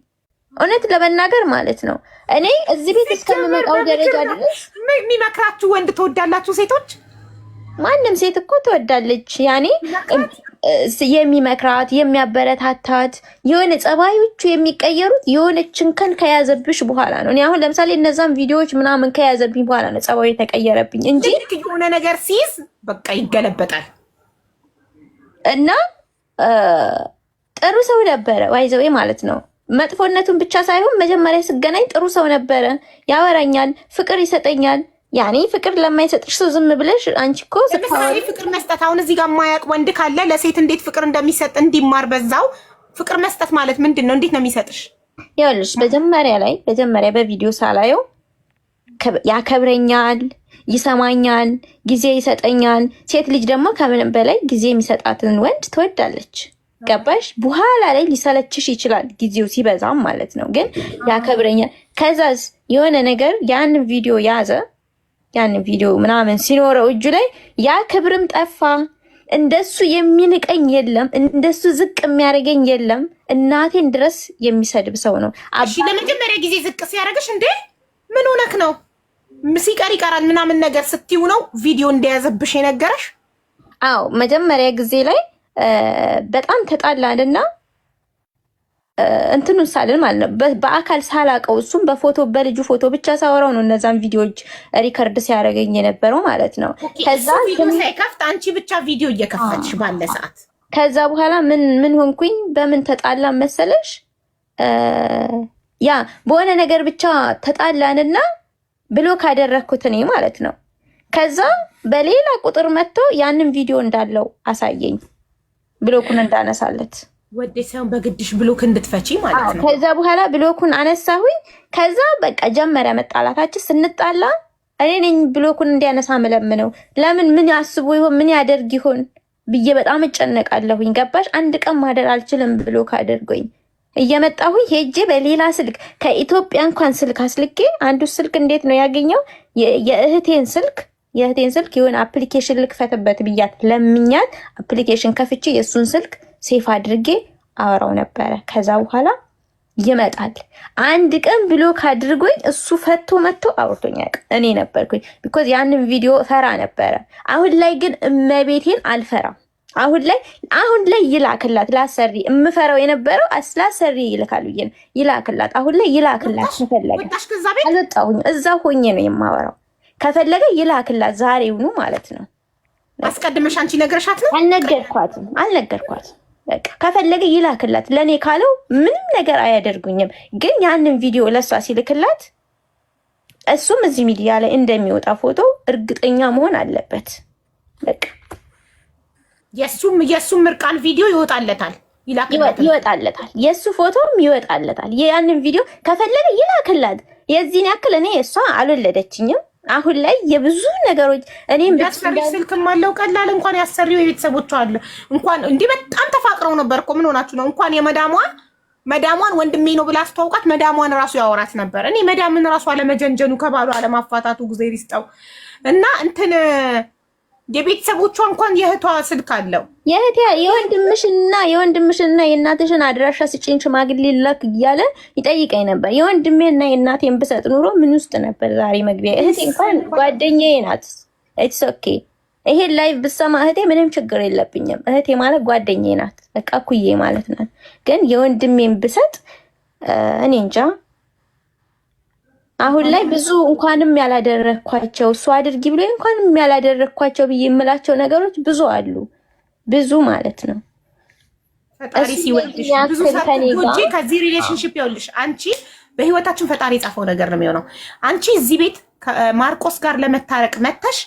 እውነት ለመናገር ማለት ነው። እኔ እዚህ ቤት እስከምመጣው ደረጃ ድረስ የሚመክራችሁ ወንድ ትወዳላችሁ ሴቶች? ማንም ሴት እኮ ትወዳለች። ያኔ የሚመክራት የሚያበረታታት፣ የሆነ ጸባዮቹ የሚቀየሩት የሆነ ችንከን ከያዘብሽ በኋላ ነው። እኔ አሁን ለምሳሌ እነዛን ቪዲዮዎች ምናምን ከያዘብኝ በኋላ ነው ጸባዩ የተቀየረብኝ እንጂ ልክ የሆነ ነገር ሲይዝ በቃ ይገለበጣል። እና ጥሩ ሰው ነበረ by the way ማለት ነው። መጥፎነቱን ብቻ ሳይሆን መጀመሪያ ስገናኝ ጥሩ ሰው ነበረ። ያወራኛል፣ ፍቅር ይሰጠኛል። ያኔ ፍቅር ለማይሰጥሽ ሰው ዝም ብለሽ አንቺ እኮ ለምሳሌ ፍቅር መስጠት አሁን እዚህ ጋር የማያውቅ ወንድ ካለ ለሴት እንዴት ፍቅር እንደሚሰጥ እንዲማር በዛው። ፍቅር መስጠት ማለት ምንድን ነው? እንዴት ነው የሚሰጥሽ? ይኸውልሽ መጀመሪያ ላይ መጀመሪያ በቪዲዮ ሳላየው ያከብረኛል፣ ይሰማኛል፣ ጊዜ ይሰጠኛል። ሴት ልጅ ደግሞ ከምንም በላይ ጊዜ የሚሰጣትን ወንድ ትወዳለች። ገባሽ? በኋላ ላይ ሊሰለችሽ ይችላል ጊዜው ሲበዛም ማለት ነው። ግን ያከብረኛል። ከዛስ የሆነ ነገር ያንን ቪዲዮ ያዘ፣ ያንን ቪዲዮ ምናምን ሲኖረው እጁ ላይ ያ ክብርም ጠፋ። እንደሱ የሚንቀኝ የለም፣ እንደሱ ዝቅ የሚያደርገኝ የለም። እናቴን ድረስ የሚሰድብ ሰው ነው። እሺ፣ ለመጀመሪያ ጊዜ ዝቅ ሲያደርግሽ እንዴ ምን ሆነክ ነው ሲቀር ይቀራል ምናምን ነገር ስትይው ነው ቪዲዮ እንደያዘብሽ የነገረሽ? አዎ፣ መጀመሪያ ጊዜ ላይ በጣም ተጣላንና እንትኑን ሳልን ማለት ነው በአካል ሳላቀው እሱም በፎቶ በልጁ ፎቶ ብቻ ሳወራው ነው እነዛን ቪዲዮዎች record ሲያደርገኝ የነበረው ማለት ነው። ከዛ ቪዲዮ ሳይከፍት አንቺ ብቻ ቪዲዮ እየከፈትሽ ባለ ሰዓት ከዛ በኋላ ምን ምን ሆንኩኝ? በምን ተጣላን መሰለሽ? ያ በሆነ ነገር ብቻ ተጣላንና block አደረግኩት እኔ ማለት ነው። ከዛ በሌላ ቁጥር መጥቶ ያንን ቪዲዮ እንዳለው አሳየኝ፣ block ኡን እንዳነሳለት። ወደ ሳይሆን በግድሽ block እንድትፈቺ ማለት ነው። ከዛ በኋላ block ኡን አነሳሁኝ። ከዛ በቃ ጀመረ መጣላታችን። ስንጣላ እኔ ነኝ block ኡን እንዲያነሳ ምለምነው። ለምን ምን ያስቡ ይሆን ምን ያደርግ ይሆን ብዬ በጣም እጨነቃለሁኝ። ገባሽ? አንድ ቀን ማደር አልችልም block አድርጎኝ እየመጣሁኝ ሄጄ በሌላ ስልክ ከኢትዮጵያ እንኳን ስልክ አስልኬ፣ አንዱ ስልክ እንዴት ነው ያገኘው? የእህቴን ስልክ የሆነ application ልክፈትበት ብያት ለምኛት application ከፍቼ የእሱን ስልክ save አድርጌ አወራው ነበረ። ከዛ በኋላ ይመጣል። አንድ ቀን block አድርጎኝ እሱ ፈቶ መጥቶ አውርቶኝ አያውቅም። እኔ ነበርኩኝ because ያንን ቪዲዮ ፈራ ነበረ። አሁን ላይ ግን እመቤቴን አልፈራም። አሁን ላይ ይላክላት ላሰሪ የምፈራው የነበረው ላሰሪ ይልካል ብዬ ነው። ይላክላት፣ አሁን ላይ ይላክላት ከፈለገ። አልወጣሁኝ፣ እዛ ሆኜ ነው የማወራው። ከፈለገ ይላክላት ዛሬውኑ ማለት ነው። አስቀድመሽ አንቺ ነግረሻት ነው? አልነገርኳትም፣ አልነገርኳትም። በቃ ከፈለገ ይላክላት። ለእኔ ካለው ምንም ነገር አያደርጉኝም። ግን ያንን ቪዲዮ ለእሷ ሲልክላት እሱም እዚህ ሚዲያ ላይ እንደሚወጣ ፎቶ እርግጠኛ መሆን አለበት። በቃ። የእሱም እርቃን ቪዲዮ ይወጣለታል፣ ይወጣለታል። የእሱ ፎቶም ይወጣለታል። ያንን ቪዲዮ ከፈለገ ይላክላት። የዚህን ያክል እኔ እሷ አልወለደችኝም። አሁን ላይ የብዙ ነገሮች እኔም ያሰሪ ስልክም አለው ቀላል እንኳን ያሰሪው የቤተሰቦቿ አለ እንኳን እንዲህ በጣም ተፋቅረው ነበር እኮ። ምን ሆናችሁ ነው? እንኳን የመዳሟ መዳሟን ወንድሜ ነው ብላ አስተዋውቃት መዳሟን ራሱ ያወራት ነበር። እኔ መዳምን ራሱ አለመጀንጀኑ ከባሉ አለማፋታቱ ጊዜ ይስጠው እና እንትን የቤተሰቦቿ እንኳን የእህቷ ስልክ አለው። የእህቴ የወንድምሽና የእናትሽን አድራሻ ስጪኝ ሽማግሌ ላክ እያለ ይጠይቀኝ ነበር። የወንድሜና የእናቴን ብሰጥ ኑሮ ምን ውስጥ ነበር ዛሬ መግቢያ። እህቴ እንኳን ጓደኛዬ ናት። It's okay። ይሄን live ብሰማ እህቴ ምንም ችግር የለብኝም። እህቴ ማለት ጓደኛዬ ናት። በቃ ኩዬ ማለት ናት። ግን የወንድሜን ብሰጥ እኔ እንጃ። አሁን ላይ ብዙ እንኳንም ያላደረግኳቸው እሱ አድርጊ ብሎ እንኳንም ያላደረግኳቸው ብዬ የምላቸው ነገሮች ብዙ አሉ። ብዙ ማለት ነው። ፈጣሪ ሲወድሽ ብዙ ሳትጎጂ ከዚህ relationship ይኸውልሽ፣ አንቺ በህይወታችን ፈጣሪ የጻፈው ነገር ነው የሚሆነው። አንቺ እዚህ ቤት ከማርቆስ ጋር ለመታረቅ መተሽ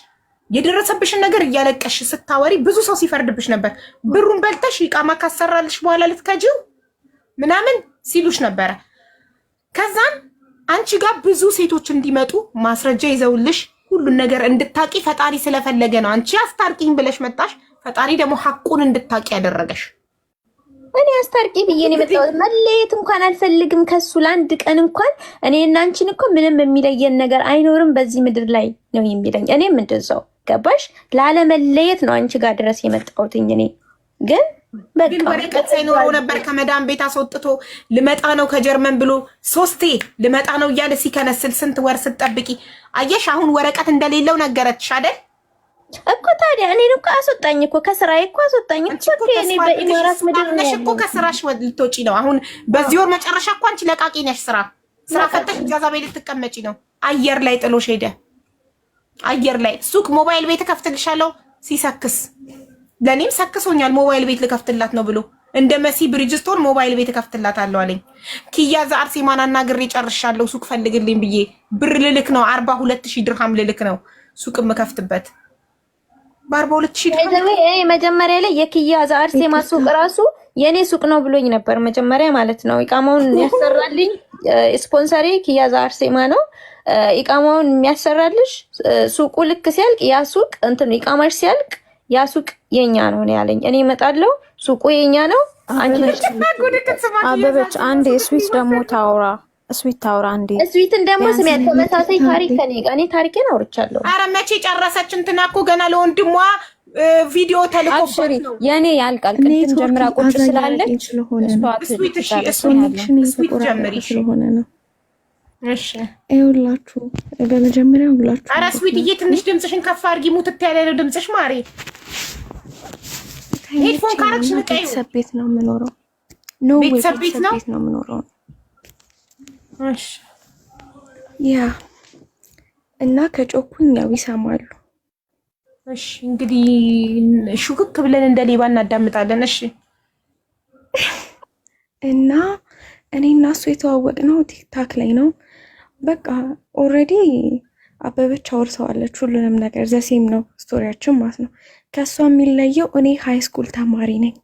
የደረሰብሽን ነገር እያለቀሽ ስታወሪ ብዙ ሰው ሲፈርድብሽ ነበር። ብሩን በልተሽ ኢቃማ ካሰራልሽ በኋላ ልትከጂው ምናምን ሲሉሽ ነበረ። ከዛን አንቺ ጋር ብዙ ሴቶች እንዲመጡ ማስረጃ ይዘውልሽ ሁሉን ነገር እንድታቂ ፈጣሪ ስለፈለገ ነው። አንቺ አስታርቂኝ ብለሽ መጣሽ። ፈጣሪ ደግሞ ሐቁን እንድታቂ ያደረገሽ። እኔ አስታርቂ ብዬ ነው የመጣሁት። መለየት እንኳን አልፈልግም ከሱ ለአንድ ቀን እንኳን። እኔ እና አንቺን እኮ ምንም የሚለየን ነገር አይኖርም በዚህ ምድር ላይ ነው የሚለኝ። እኔም እንደዛው ገባሽ? ላለመለየት ነው አንቺ ጋር ድረስ የመጣሁትኝ። እኔ ግን ግን ወረቀት ሳይኖረው ነበር ከመዳን ቤት አስወጥቶ ልመጣ ነው ከጀርመን ብሎ ሶስቴ ልመጣ ነው እያለ ሲከነስል ስንት ወር ስትጠብቂ አየሽ። አሁን ወረቀት እንደሌለው ነገረችሽ አይደል? እኮ ታዲያ እኔን እኮ አስወጣኝ እኮ፣ ከስራዬ እኮ አስወጣኝ እኮ። እኔ በኢማራት ምድር ነው እኮ፣ ከስራሽ ልትወጪ ነው አሁን። በዚህ ወር መጨረሻ እኮ አንቺ ለቃቂ ነሽ። ስራ ፈተሽ إجازة ቤት ልትቀመጪ ነው። አየር ላይ ጥሎሽ ሄደ። አየር ላይ ሱቅ ሞባይል ቤት እከፍትልሻለሁ ሲሰክስ ለእኔም ሰክሶኛል። ሞባይል ቤት ልከፍትላት ነው ብሎ እንደ መሲ ብሪጅስቶን ሞባይል ቤት እከፍትላታለሁ አለኝ። ኪያ ዘአርሴማን አናግሬ ጨርሻለሁ። ሱቅ ፈልግልኝ ብዬ ብር ልልክ ነው፣ 42,000 ድርሃም ልልክ ነው ሱቅ የምከፍትበት በ42,000 ድርሃም። መጀመሪያ ላይ የኪያ ዘአርሴማ ሱቅ ራሱ የእኔ ሱቅ ነው ብሎኝ ነበር መጀመሪያ ማለት ነው። ኢቃማውን ያሰራልኝ ስፖንሰሬ ኪያ ዘአርሴማ ነው። ኢቃማውን የሚያሰራልሽ ሱቁ ልክ ሲያልቅ ያ ሱቅ እንትን ኢቃማሽ ሲያልቅ ያ ሱቅ የኛ ነው ነው ያለኝ። እኔ እመጣለሁ፣ ሱቁ የኛ ነው። አበበች አንዴ ስዊት ደግሞ ታውራ፣ ስዊት ታውራ አንዴ። ስዊትን ደግሞ ስሚያ፣ ተመሳሳይ ታሪክ ከኔ ጋር፣ እኔ ታሪኬን አውርቻለሁ። አረ መቼ ጨረሰች? እንትና እኮ ገና ለወንድሟ ቪዲዮ ተልኮባት ነው። የኔ ያልቃል። ቅድም ጀምራ ቁጭ ስላለች ስዊት፣ እሺ፣ ስዊት ጀምሪ ስለሆነ ነው። እሺ። ይኸውላችሁ በመጀመሪያ ሁላችሁ አረ ስዊትዬ ትንሽ ድምፅሽን ከፍ አድርጊ። ሙትት ያለ ነው ድምፅሽ ማሬ። Headphone ካረግሽ ንቀይው። ቤተሰብ ቤት ነው የምኖረው። No፣ ቤተሰብ ቤት ነው ቤት ነው የምኖረው። እሺ። Yeah፣ እና ከጮኩኝ ያው ይሰማሉ። እሺ፣ እንግዲህ ሹክክ ብለን እንደ ሌባ እናዳምጣለን። እሺ። እና እኔ እና እሱ የተዋወቅነው ቲክታክ ላይ ነው። በቃ already አበበች አውርተዋለች ሁሉንም ነገር፣ the same ነው story ያችን ማለት ነው። ከእሷ የሚለየው እኔ high school ተማሪ ነኝ።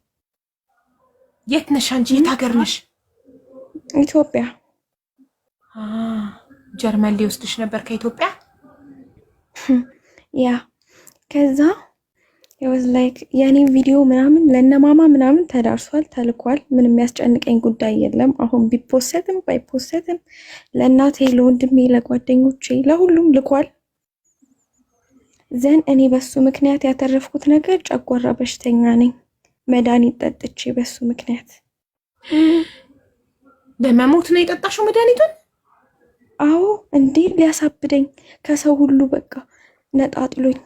የት ነሽ አንቺ? የት ሀገር ነሽ? ኢትዮጵያ። ጀርመን ሊወስድሽ ነበር ከኢትዮጵያ። Yeah፣ ከዛ was like የእኔ ቪዲዮ ምናምን ለነማማ ምናምን ተዳርሷል፣ ተልኳል። ምንም የሚያስጨንቀኝ ጉዳይ የለም። አሁን ቢፖሰትም ባይፖሰትም ለእናቴ፣ ለወንድሜ፣ ለጓደኞቼ፣ ለሁሉም ልኳል። Then እኔ በሱ ምክንያት ያተረፍኩት ነገር ጨጓራ በሽተኛ ነኝ። መድኃኒት ጠጥቼ በሱ ምክንያት። ለመሞት ነው የጠጣሽው መድኃኒቱን? አዎ እንዴ፣ ሊያሳብደኝ፣ ከሰው ሁሉ በቃ ነጣጥሎኝ፣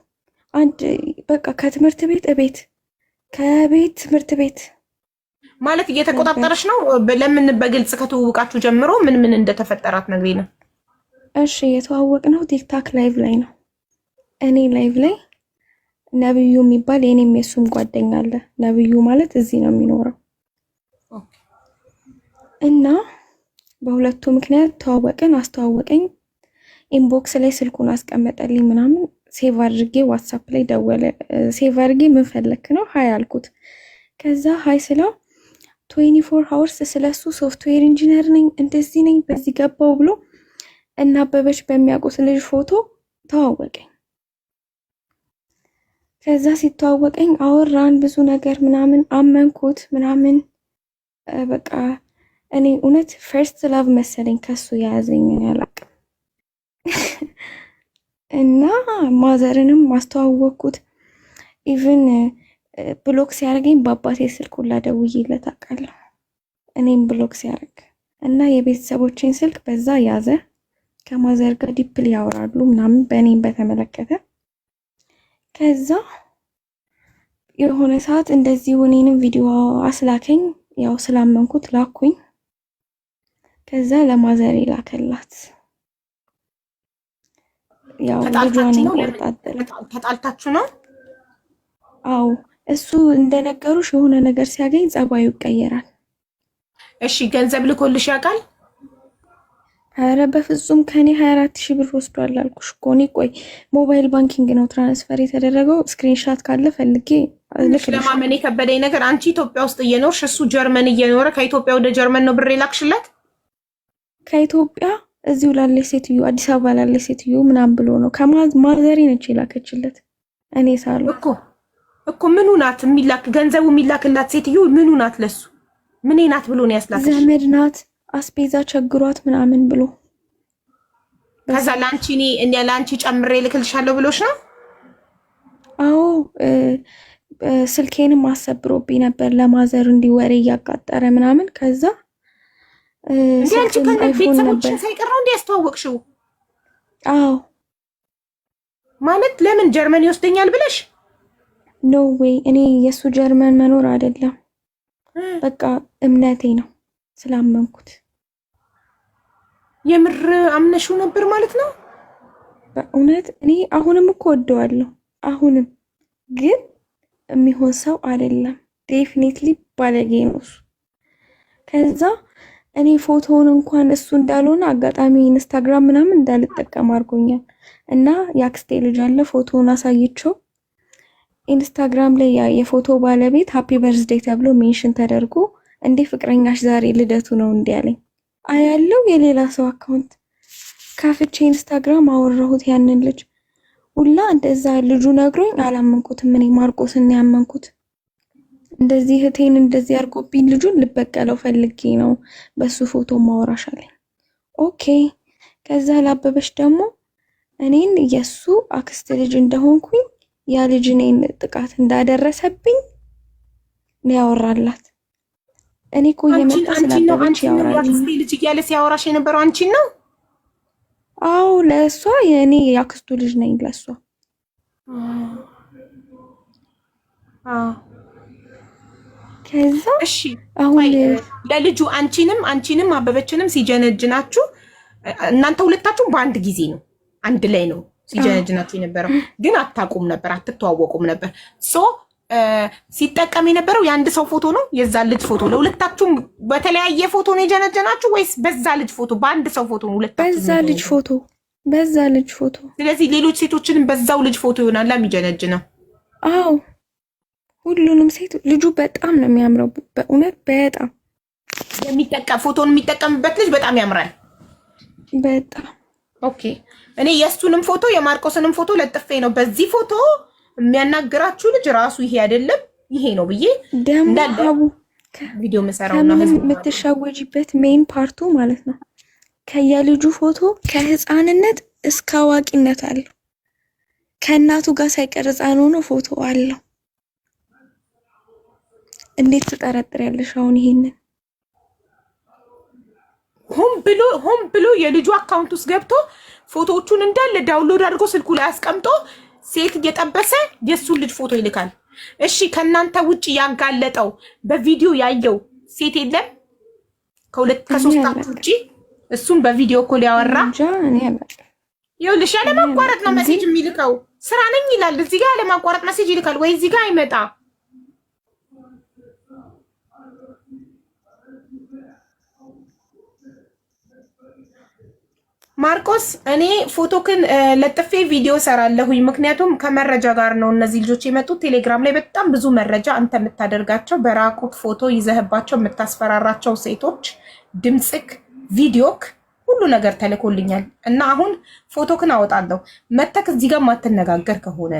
አንድ በቃ ከትምህርት ቤት እቤት፣ ከቤት ትምህርት ቤት። ማለት እየተቆጣጠረሽ ነው? ለምን በግልጽ ከተዋወቃችሁ ጀምሮ ምን ምን እንደተፈጠረ አትነግሪንም? እሺ፣ የተዋወቅነው ቲክታክ live ላይ ነው። እኔ live ላይ ነብዩ የሚባል የኔም የሱም ጓደኛ አለ። ነብዩ ማለት እዚህ ነው የሚኖረው እና በሁለቱ ምክንያት ተዋወቅን። አስተዋወቀኝ። Inbox ላይ ስልኩን አስቀመጠልኝ ምናምን፣ save አድርጌ ዋትሳፕ ላይ ደወለ። Save አድርጌ ምን ፈለክ ነው hi አልኩት። ከዛ hi ስለው 24 hours ስለሱ software engineer ነኝ፣ እንደዚህ ነኝ፣ በዚህ ገባው ብሎ እና አበበች በሚያውቁት ልጅ ፎቶ ተዋወቀኝ። ከዛ ሲተዋወቀኝ አወራን ብዙ ነገር ምናምን፣ አመንኩት ምናምን። በቃ እኔ እውነት first love መሰለኝ ከሱ የያዘኝ፣ አላውቅም። እና ማዘርንም አስተዋወቅኩት። Even block ሲያደርገኝ በአባቴ ስልክ ሁላ ደውዬለት አውቃለሁ። እኔም block ሲያደርግ እና የቤተሰቦቼን ስልክ በዛ ያዘ። ከማዘር ጋር deeply ያወራሉ ምናምን በእኔም በተመለከተ። ከዛ የሆነ ሰዓት እንደዚህ እኔንም ቪዲዮ አስላከኝ። ያው ስላመንኩት ላኩኝ። ከዛ ለማዘር ላከላት። ያው ልጇን ቆርጣጠለ። ተጣልታችሁ ነው? አዎ፣ እሱ እንደነገሩሽ የሆነ ነገር ሲያገኝ ጸባዩ ይቀየራል። እሺ፣ ገንዘብ ልኮልሽ ያውቃል? ኧረ በፍጹም፣ ከኔ 24 ሺህ ብር ወስዷል አልኩሽ እኮ። እኔ ቆይ mobile banking ነው transfer የተደረገው። Screenshot ካለ ፈልጌ እልክልሻለሁ። ለማመን የከበደኝ ነገር አንቺ ኢትዮጵያ ውስጥ እየኖርሽ እሱ ጀርመን እየኖረ ከኢትዮጵያ ወደ ጀርመን ነው ብር የላክሽለት? ከኢትዮጵያ እዚሁ ላለች ሴትዮ፣ አዲስ አበባ ላለች ሴትዮ ምናምን ብሎ ነው። ከማዘሬ ነች የላከችለት እኔ ሳሉ እኮ ምኑ ናት የሚላክ ገንዘቡ? የሚላክላት ሴትዮ ምኑ ናት ለሱ? ምን ናት ብሎ ነው ያስላክሽ? ዘመድ ናት፣ አስቤዛ ቸግሯት ምናምን ብሎ። ከዛ ለአንቺ እኔ ለአንቺ ጨምሬ ልክልሻለሁ ብሎሽ ነው? አዎ፣ ስልኬንም አሰብሮብኝ ነበር ለ mother እንዲወሬ እያቃጠረ ምናምን። ከዛ እንዴ አንቺ ስልክም ከነ አይፎን ነበር። ቤተሰቦችን ሳይቀር ነው እንዴ ያስተዋወቅሽው? አዎ። ማለት ለምን ጀርመን ይወስደኛል ብለሽ? No way፣ እኔ የእሱ ጀርመን መኖር አይደለም፣ በቃ እምነቴ ነው ስላመንኩት። የምር አምነሽው ነበር ማለት ነው? በእውነት እኔ አሁንም እኮ ወደዋለሁ። አሁንም ግን የሚሆን ሰው አይደለም። Definitely ባለጌ ነው እሱ። ከዛ እኔ ፎቶውን እንኳን እሱ እንዳልሆነ አጋጣሚ ኢንስታግራም ምናምን እንዳልጠቀም አድርጎኛል። እና የአክስቴ ልጅ አለ፣ ፎቶውን አሳይቼው ኢንስታግራም ላይ ያ የፎቶ ባለቤት happy birthday ተብሎ mention ተደርጎ እንዴ ፍቅረኛሽ ዛሬ ልደቱ ነው እንዲ አለኝ። አያለው የሌላ ሰው account ከፍቼ ኢንስታግራም አወራሁት ያንን ልጅ ሁላ። እንደዛ ልጁ ነግሮኝ አላመንኩትም። እኔ ማርቆስን ነው ያመንኩት። እንደዚህ እህቴን እንደዚህ አድርጎብኝ ልጁን ልበቀለው ፈልጌ ነው በሱ ፎቶ ማወራሽ አለኝ። Okay። ከዛ ላበበች ደግሞ እኔን የሱ አክስት ልጅ እንደሆንኩኝ ያ ልጅ እኔን ጥቃት እንዳደረሰብኝ ነው ያወራላት። እኔ እኮ አንቺን እየመጣ አንቺን ነው ስላበበች አንቺን ነው ያወራልኝ። የአክስቴ ልጅ እያለ ሲያወራሽ የነበረው አንቺን ነው? አዎ፣ ለእሷ የእኔ የአክስቱ ልጅ ነኝ ለእሷ። ከዛ እሺ አሁን ቆይ፣ ለልጁ አንቺንም አበበችንም ሲጀነጅናችሁ እናንተ ሁለታችሁም በአንድ ጊዜ ነው፣ አንድ ላይ ነው ሲጀነጅናችሁ የነበረው፣ ግን አታውቁም ነበር፣ አትተዋወቁም ነበር። So ሲጠቀም የነበረው የአንድ ሰው ፎቶ ነው፣ የዛ ልጅ ፎቶ። ለሁለታችሁም በተለያየ ፎቶ ነው የጀነጀናችሁ ወይስ በዛ ልጅ ፎቶ፣ በአንድ ሰው ፎቶ ነው ሁለታችሁም? በዛ ልጅ ፎቶ፣ በዛ ልጅ ፎቶ። ስለዚህ ሌሎች ሴቶችንም በዛው ልጅ ፎቶ ይሆናል የሚጀነጅ ነው። አዎ፣ ሁሉንም ሴት። ልጁ በጣም ነው የሚያምረው፣ በእውነት በጣም። የሚጠቀም ፎቶን የሚጠቀምበት ልጅ በጣም ያምራል። በጣም። Okay፣ እኔ የእሱንም ፎቶ የማርቆስንም ፎቶ ለጥፌ ነው በዚህ ፎቶ የሚያናግራችሁ ልጅ ራሱ ይሄ አይደለም ይሄ ነው ብዬ ደግሞ እንዳለ አቡ ቪዲዮ መሰራውና ከምንም ህዝቡ የምትሸወጂበት main part ኡ ማለት ነው ከየልጁ ፎቶ ከህፃንነት እስከ አዋቂነት አለው። ከእናቱ ጋር ሳይቀር ህፃን ሆኖ ፎቶ አለው። እንዴት ትጠረጥሪያለሽ አሁን ይሄንን? ሆን ብሎ የልጁ account ውስጥ ገብቶ ፎቶዎቹን እንዳለ download አድርጎ ስልኩ ላይ አስቀምጦ ሴት እየጠበሰ የእሱን ልጅ ፎቶ ይልካል። እሺ፣ ከእናንተ ውጭ ያጋለጠው በቪዲዮ ያየው ሴት የለም? ከሁለት እኔ ከሶስታችሁ አላውቅም። ውጭ እሱን በ video call ያወራ? እንጃ፣ እኔ አላውቅም። ይኸውልሽ ያለማቋረጥ ነው ግን message የሚልከው። ስራ ነኝ ይላል። እዚህ ጋር ያለማቋረጥ message ይልካል ወይ እዚህ ጋር አይመጣ። ማርቆስ፣ እኔ ፎቶክን ለጥፌ ቪዲዮ ሰራለሁኝ። ምክንያቱም ከመረጃ ጋር ነው እነዚህ ልጆች የመጡት። ቴሌግራም ላይ በጣም ብዙ መረጃ አንተ የምታደርጋቸው በራቁት ፎቶ ይዘህባቸው የምታስፈራራቸው ሴቶች ድምፅክ፣ ቪዲዮክ፣ ሁሉ ነገር ተልኮልኛል እና አሁን ፎቶክን አወጣለሁ። መተክ እዚህ ጋር ማትነጋገር ከሆነ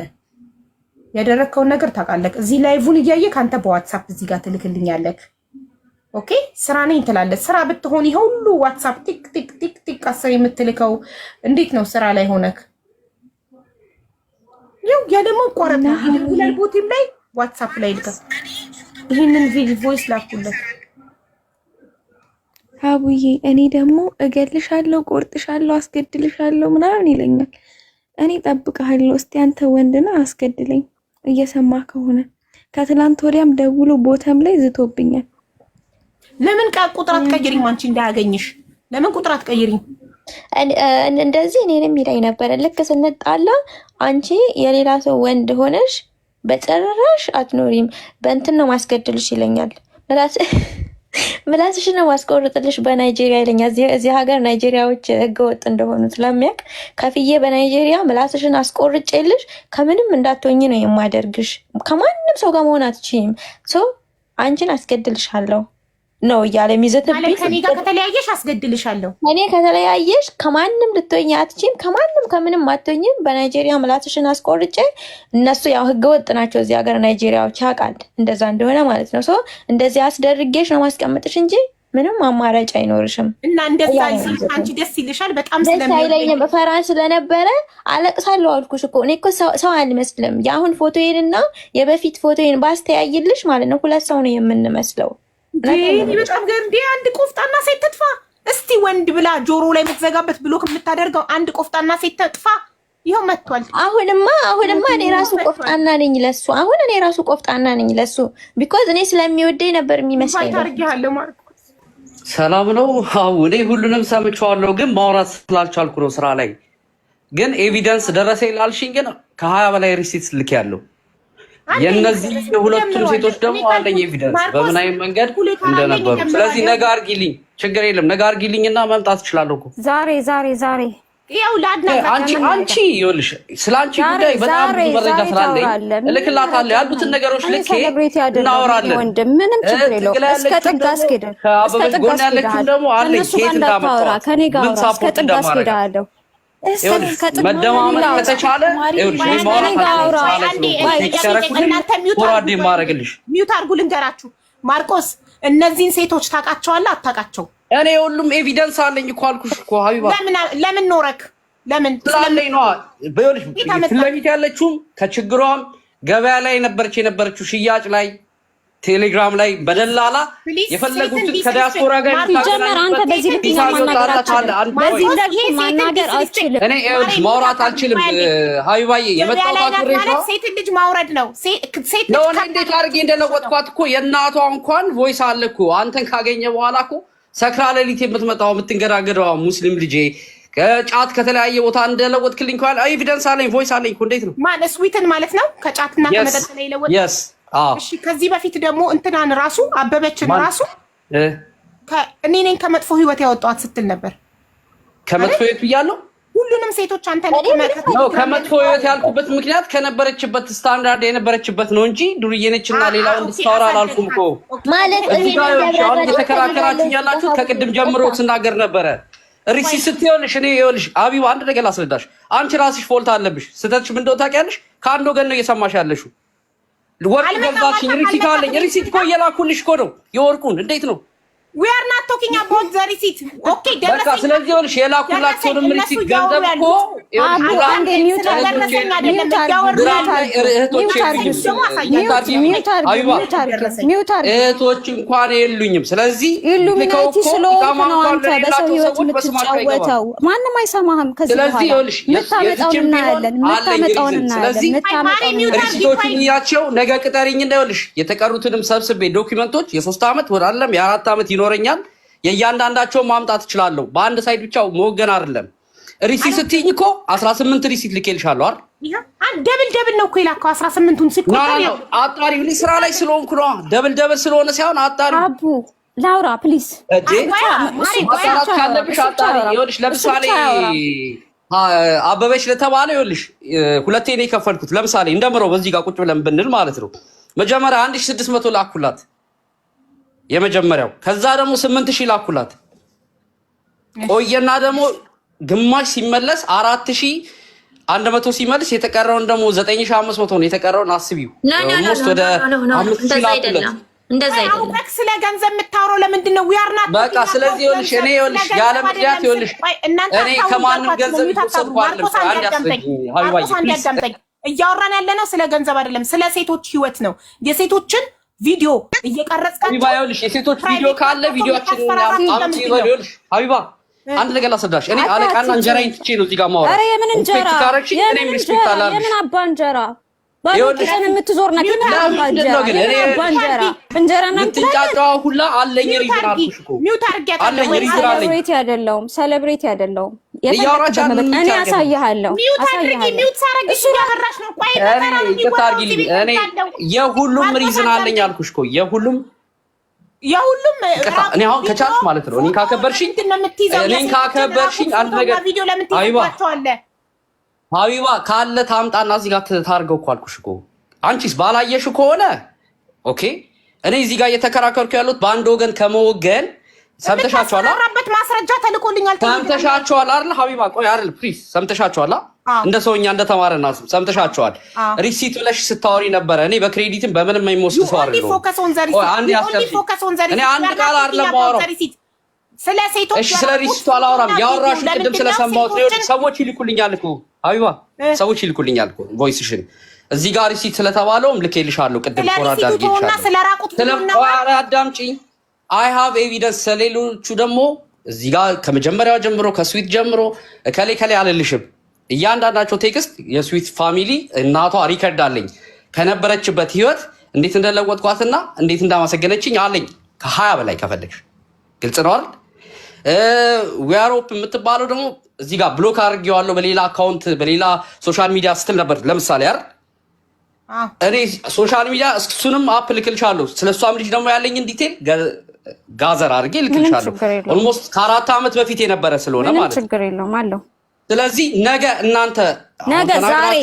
ያደረግከውን ነገር ታውቃለህ። እዚህ live ን እያየ ከአንተ በዋትሳፕ እዚህ ጋር ትልክልኛለህ። Okay፣ ስራ ነኝ ትላለህ። ስራ ብትሆን ይሄ ሁሉ ዋትሳፕ ቲክ ቲክ ቲክ ቲክ 10 የምትልከው እንዴት ነው? ስራ ላይ ሆነክ ይኸው ያለማቋረጥ እና ነው። ይደውላል፣ ሀቡዬ ቦቲም ላይ ዋትሳፕ ላይ ይልካል። ይህንን voice ላኩለት። ሀቡዬ፣ እኔ ደግሞ እገልሻለሁ፣ ቆርጥሻለሁ፣ አስገድልሻለሁ ምናምን ይለኛል። እኔ እጠብቅሃለሁ፣ እስቲ አንተ ወንድና አስገድለኝ እየሰማ ከሆነ። ከትላንት ወዲያም ደውሎ ቦተም ላይ ዝቶብኛል። ለምን ቁጥር አትቀይሪም? አንቺ እንዳያገኝሽ ለምን ቁጥር አትቀይሪም? እንደዚህ እኔንም ይለኝ ነበረ። ልክ ስንጣላ አንቺ የሌላ ሰው ወንድ ሆነሽ በጭራሽ አትኖሪም፣ በእንትን ነው ማስገድልሽ ይለኛል። ምላስሽን ነው ማስቆርጥልሽ በናይጄሪያ ይለኛል። እዚህ ሀገር ናይጄሪያዎች ህገወጥ እንደሆኑ ስለሚያውቅ ከፍዬ በናይጄሪያ ምላስሽን አስቆርጬልሽ ከምንም እንዳትሆኝ ነው የማደርግሽ። ከማንም ሰው ጋር መሆን አትችይም። So አንቺን አስገድልሻለሁ። ነው እያለ የሚዘትብኝ። ከኔ ጋር ከተለያየሽ አስገድልሻለሁ። ከኔ ከተለያየሽ ከማንም ልትሆኝ አትችይም፣ ከማንም ከምንም አትሆኝም። በናይጄሪያ ምላስሽን አስቆርጬ፣ እነሱ ያው ህገወጥ ናቸው እዚህ ሀገር ናይጄሪያዎች፣ ያውቃል እንደዛ እንደሆነ ማለት ነው። So እንደዚህ አስደርጌሽ ነው ማስቀምጥሽ እንጂ ምንም አማራጭ አይኖርሽም። እና እንደዛ አንቺ ደስ ይልሻል? በጣም ደስ አይለኝም። እፈራ ስለነበረ አለቅሳለሁ አልኩሽ እኮ። እኔ እኮ ሰው አልመስልም። የአሁን ፎቶዬንና የበፊት ፎቶዬን ባስተያይልሽ ማለት ነው ሁለት ሰው ነው የምንመስለው። በጣም ገርዴ አንድ ቆፍጣና ሴት ትጥፋ እስቲ። ወንድ ብላ ጆሮ ላይ የምትዘጋበት block የምታደርገው አንድ ቆፍጣና ሴት ትጥፋ። ይኸው መጥቷል። አሁንማ እኔ ራሱ ቆፍጣና ነኝ ለሱ። አሁን እኔ ራሱ ቆፍጣና ነኝ ለሱ because እኔ ስለሚወደኝ ነበር የሚመስለኝ። ታርጊያለሁ ማርቆስ። ሰላም ነው። አዎ እኔ ሁሉንም ሰምቼዋለሁ፣ ግን ማውራት ስላልቻልኩ ነው ስራ ላይ። ግን evidence ደረሰኝ ላልሽኝ ግን ከ20 በላይ receipt ልክ ያለው የእነዚህ የሁለቱም ሴቶች ደግሞ አለኝ evidence በምን አይነት መንገድ እንደነበሩ። ስለዚህ ነገ አድርጊልኝ፣ ችግር የለም፣ ነገ አድርጊልኝ እና መምጣት እችላለሁ እኮ። ዛሬ ዛሬ ዛሬ ያው አንቺ ይኸውልሽ፣ ስለ አንቺ ጉዳይ በጣም ብዙ መረጃ ስላለኝ እልክላታለሁ። ያሉትን ነገሮች ልኬ እናወራለን። ምንም ችግር የለውም። እስከ ጥግ አስኬድህ ከአበበች ጎን ያለችውን ደግሞ አለኝ ከየት እንዳመጣኋት ምን support እንደማደርጋት። መደማመጥ ከተቻለ forward የማደርግልሽ mute አድርጉ። ልንገራችሁ ማርቆስ፣ እነዚህን ሴቶች ታውቃቸዋለህ አታውቃቸው? እኔ ሁሉም evidence አለኝ እኮ አልኩሽ እኮ ሀቢባ። ለምን ኖረክ? ለምን ስላለኝ ነዋ። ይኸውልሽ ፊት ለፊት ያለችውም ከችግሯም ገበያ ላይ የነበረችው ሽያጭ ላይ ቴሌግራም ላይ በደላላ የፈለጉትን ከዲያስፖራ ጋር ሲጀመር አንተ በዚህ ልክ ማናገር አትችልም። በዚህ ልክ ማናገር አትችልም። እኔ ይኸውልሽ ማውራት አልችልም ሀቢባዬ። የመጣሁት አክብሬሽ ነው። ሴት ልጅ ማውረድ ነው። ሴት ነው። እኔ እንዴት አድርጌ እንደለወጥኳት እኮ የእናቷ እንኳን voice አለ እኮ። አንተን ካገኘ በኋላ እኮ ሰክራ ሌሊት የምትመጣው የምትንገዳገደዋ ሙስሊም ልጄ ከጫት ከተለያየ ቦታ እንደለወጥክልኝ እንኳን evidence አለኝ፣ voice አለኝ እኮ። እንዴት ነው ማን ስዊትን ማለት ነው? ከጫትና ከመጠጥ ላይ ለወጥ። እሺ፣ ከዚህ በፊት ደግሞ እንትናን ራሱ አበበችን ራሱ እኔ ነኝ ከመጥፎ ህይወት ያወጣኋት ስትል ነበር። ከመጥፎ ህይወት ብያለሁ። ሁሉንም ሴቶች አንተ ነው ከመጥፎ ህይወት ያልኩበት ምክንያት ከነበረችበት ስታንዳርድ የነበረችበት ነው እንጂ ዱርዬ ነችና ሌላ ወንድ ስታወራ አላልኩም እኮ። ማለት እዚህ ጋር አሁን እየተከራከራችሁ ያላችሁት ከቅድም ጀምሮ ስናገር ነበረ። Receipt ስትይኸውልሽ፣ እኔ ይኸውልሽ አቢባ አንድ ነገር ላስረዳሽ። አንቺ ራስሽ fault አለብሽ። ስህተትሽ ምን እንደሆነ ታውቂያለሽ። ከአንድ ወገን ነው እየሰማሽ ያለሽው። ወርቅ ገዛሽኝ፣ receipt አለኝ። Receipt እኮ እየላኩልሽ እኮ ነው የወርቁን። እንዴት ነው? We are not talking about the receipt, okay። በቃ ስለዚህ ይኸውልሽ የላኩላቸውንም receipt ገንዘብ እኮ እህቶች እንኳን የሉኝም። ስለዚህ ኢሉሚናቲ ስለሆንክ ነው አንተ በሰው ህይወት የምትጫወተው። ማንም አይሰማህም። ከዚህ በኋላ የምታመጣውን እናያለን። የምታመጣውን እናያለን። Receipt ኦቹን እያቸው ነገ ቅጠሪኝ እና ይኸውልሽ የተቀሩትንም ሰብስቤ document ኦች የ3 ዓመት ወደ አለም የ4 ዓመት ይኖረኛል። የእያንዳንዳቸውን ማምጣት እችላለሁ። በአንድ side ብቻ መወገን አይደለም። Receipt ስትይኝ እኮ 18 receipt ልኬልሻለሁ አይደል? Double double ነው እኮ የላከው 18ቱን ሲቆጠር። አጣሪ፣ እኔ ስራ ላይ ስለሆንኩ ነዋ። Double double ስለሆነ ሳይሆን አጣሪ። አቡ ላውራ please። ማጣራት ካለብሽ አጣሪ። ይኸውልሽ ለምሳሌ አበበች ለተባለ ይኸውልሽ ሁለቴ ነው የከፈልኩት። ለምሳሌ እንደምረው በዚህ ጋር ቁጭ ብለን ብንል ማለት ነው። መጀመሪያ 1600 ላኩላት የመጀመሪያው፣ ከዛ ደግሞ 8000 ላኩላት። ቆየና ደግሞ ግማሽ ሲመለስ 4100 ሲመልስ የተቀረውን ደግሞ 9500 ነው የተቀረውን አስቢው። Almost ወደ 5000 ላኩለት። እንደዛ አይደለም። አውቀህ ስለ ገንዘብ የምታወራው ለምንድን ነው? We are not በቃ ስለዚህ ይኸውልሽ እኔ ይኸውልሽ ያለ ምክንያት ይኸውልሽ እኔ ከማንም ገንዘብ እየወሰድኩ አይደለም። አንድ አስረጅኝ ሀቢባዬ please። እያወራን ያለ ነው ስለ ገንዘብ አይደለም፣ ስለ ሴቶች ህይወት ነው። የሴቶችን ቪዲዮ እየቀረጽካቸው ሀቢባ ይኸውልሽ የሴቶች ቪዲዮ ካለ ቪዲዮችን አምጪ። ይኸውልሽ ሀቢባ አንድ ነገር ላስረዳሽ። እኔ አለቃና እንጀራዬን ትቼ ነው እዚህ ጋር የማወራው። ኧረ የምን እንጀራ? ካረግሽኝ እኔም respect አላልሽ። የምን አባ እንጀራ? ባዶ ኪስህን የምትዞር ነህ። የምን አባ እንጀራ? የምን አባ እንጀራ? እንጀራ ነው የምትንጫጫው ሁላ አለኝ reason አልኩሽ እኮ። Mute አድርጊያታለሁ። አለኝ reason አለኝ። Celebrity አይደለሁም። Celebrity አይደለሁም። እያወራች አይደለም። እኔ አሳይሃለሁ። Mute አድርጊ። Mute ሳረግሽ እያወራሽ ነው። ቆይ እኔ ይቅርታ አድርጊልኝ። እኔ የሁሉም reason አለኝ አልኩሽ እኮ የሁሉም የሁሉም እኔ አሁን ከቻልሽ ማለት ነው እኔን ካከበርሽኝ አንድ ነገር ቪዲዮ ለምን ትይዛቸዋለህ? ሀቢባ ካለ ታምጣና እዚህ ጋር ታርገው እኮ አልኩሽ እኮ። አንቺስ ባላየሽ ከሆነ okay። እኔ እዚህ ጋር እየተከራከርኩ ያሉት በአንድ ወገን ከመወገን ሰምተሻቸዋል። የምታስፈራራበት ማስረጃ ተልኮልኛል። ሰምተሻቸዋል አይደል? ሀቢባ ቆይ አይደል? Please ሰምተሻቸዋል። እንደ ሰውኛ እንደ ተማረና ሰምተሻቸዋል። Receipt ብለሽ ስታወሪ ነበረ። እኔ በ credit ም በምንም የሚወስድ ሰው አይደለሁም። እኔ አንድ ቃል አይደለም የማወራው። ስለ ሴቶች እሺ፣ ስለ receipt ኡ አላወራም። ያወራሽው ቅድም ስለሰማሁት ነው። ሰዎች ይልኩልኛል እኮ ሀቢባ፣ ሰዎች ይልኩልኛል እኮ voice ሽን እዚህ ጋር receipt ስለተባለውም ልኬልሻለሁ። ቅድም forward አድርጌልሻለሁ። አዳምጪኝ። I have evidence። ስለሌሎቹ ደግሞ እዚህ ጋር ከመጀመሪያው ጀምሮ ከስዊት ጀምሮ እከሌ ከሌ አልልሽም። እያንዳንዳቸው text የስዊት family እናቷ record አለኝ። ከነበረችበት ህይወት እንዴት እንደለወጥኳትና እንዴት እንዳመሰገነችኝ አለኝ። ከ20 በላይ ከፈለግሽ ግልጽ ነው አይደል? ዊያሮፕ የምትባለው ደግሞ እዚህ ጋር block አድርጌዋለሁ በሌላ account በሌላ social media ስትል ነበር። ለምሳሌ አይደል እኔ social media እሱንም app ልክልሻለሁ። ስለ እሷም ልጅ ደግሞ ያለኝን detail gather አድርጌ ልክልሻለሁ። Almost ከ4 ዓመት በፊት የነበረ ስለሆነ ማለት ነው። ችግር የለውም አለው። ስለዚህ ነገ እናንተ ነገ ዛሬ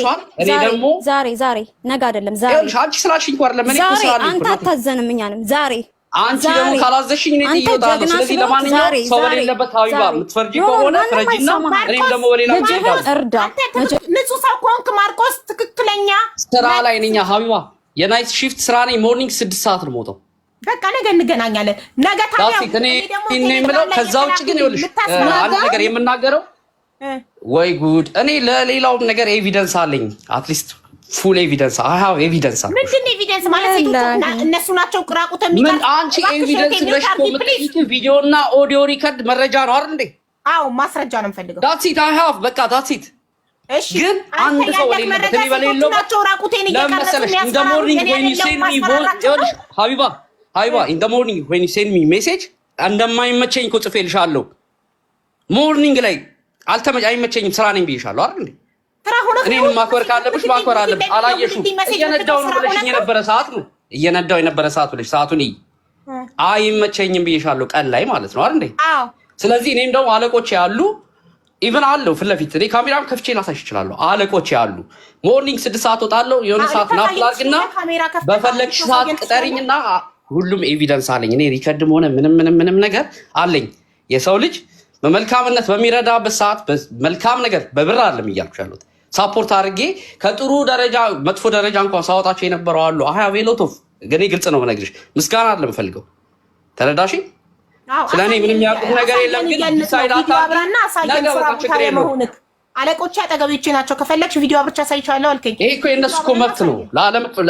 እኔ ደግሞ ዛሬ ዛሬ ነገ አይደለም ዛሬ። አንቺ ስላልሽኝ እኮ አይደለም እኔ እኮ ስላለኝ አንተ አታዘንም እኛንም ዛሬ። አንቺ ደግሞ ካላዘሽኝ እኔ እወጣለሁ። ስለዚህ ለማንኛውም ሰው በሌለበት ሀቢባ የምትፈርጂ ከሆነ ፍረጂና እኔም ደግሞ በሌላ እርዳ። ንጹህ ሰው ከሆንክ ማርቆስ ትክክለኛ ስራ ላይ ነኝ ሀቢባ፣ የ night shift ስራ ነኝ። Morning 6 ሰዓት ነው የምወጣው። በቃ ነገ እንገናኛለን። ነገ ታዲያ እኔ የምለው ከዛ ውጭ ግን ይኸውልሽ አንድ ነገር የምናገረው ወይ ጉድ፣ እኔ ለሌላውም ነገር evidence አለኝ። At least full evidence I have evidence አለ። ምንድን ነው evidence ማለት? ሴቶች እነሱ ናቸው ራቁት ምን አንቺ evidence ብለሽ እኮ የምትጠይቂው ቪዲዮ እና audio record መረጃ ነው አይደል እንዴ? አዎ ማስረጃ ነው የምፈልገው። That's it I have፣ በቃ that's it። እሺ ግን አንድ ሰው በሌለበት እኔ በሌለበት ናቸው ራቁቴን እየቀረጹ ለመሰለሽ in the morning when you send me ሀቢባ ሀቢባ in the morning when you send me message እንደማይመቸኝ እኮ ጽፌልሻለሁ። Morning ላይ አይመቸኝም ስራ ነኝ ብዬሻለሁ አይደል እንዴ? እኔን ማክበር ካለብሽ ማክበር አለብሽ። አላየሽም? እየነዳው ነው ብለሽኝ የነበረ ሰዓት ነው እየነዳው የነበረ ሰዓት ብለሽ ሰዓቱን እይ። አይመቸኝም ብዬሻለሁ ቀን ላይ ማለት ነው አይደል እንዴ? ስለዚህ እኔም ደግሞ አለቆች ያሉ even አለው ፊት ለፊት እኔ ካሜራም ከፍቼ ላሳይሽ እችላለሁ። አለቆች ያሉ morning 6 ሰዓት ወጣለሁ። የሆነ ሰዓት nap ላድርግና በፈለግሽ ሰዓት ቅጠሪኝና ሁሉም evidence አለኝ። እኔ record ም ሆነ ምንም ምንም ምንም ነገር አለኝ። የሰው ልጅ በመልካምነት በሚረዳበት ሰዓት መልካም ነገር በብር አይደለም እያልኩሽ ያሉት support አድርጌ ከጥሩ ደረጃ መጥፎ ደረጃ እንኳን ሳወጣቸው የነበረው አሉ። I have lot of ግን ግልጽ ነው የምነግርሽ፣ ምስጋና አይደለም የምፈልገው። ተረዳሽ? ስለ እኔ ምንም ያውቁት ነገር የለም። ግን decide ነገ በቃ ችግር የለውም። አለቆቼ አጠገቤቼ ናቸው። ከፈለግሽ ቪዲዮ አብርቻ አሳይቻለሁ አልከኝ። ይሄ እኮ የእነሱ እኮ መብት ነው።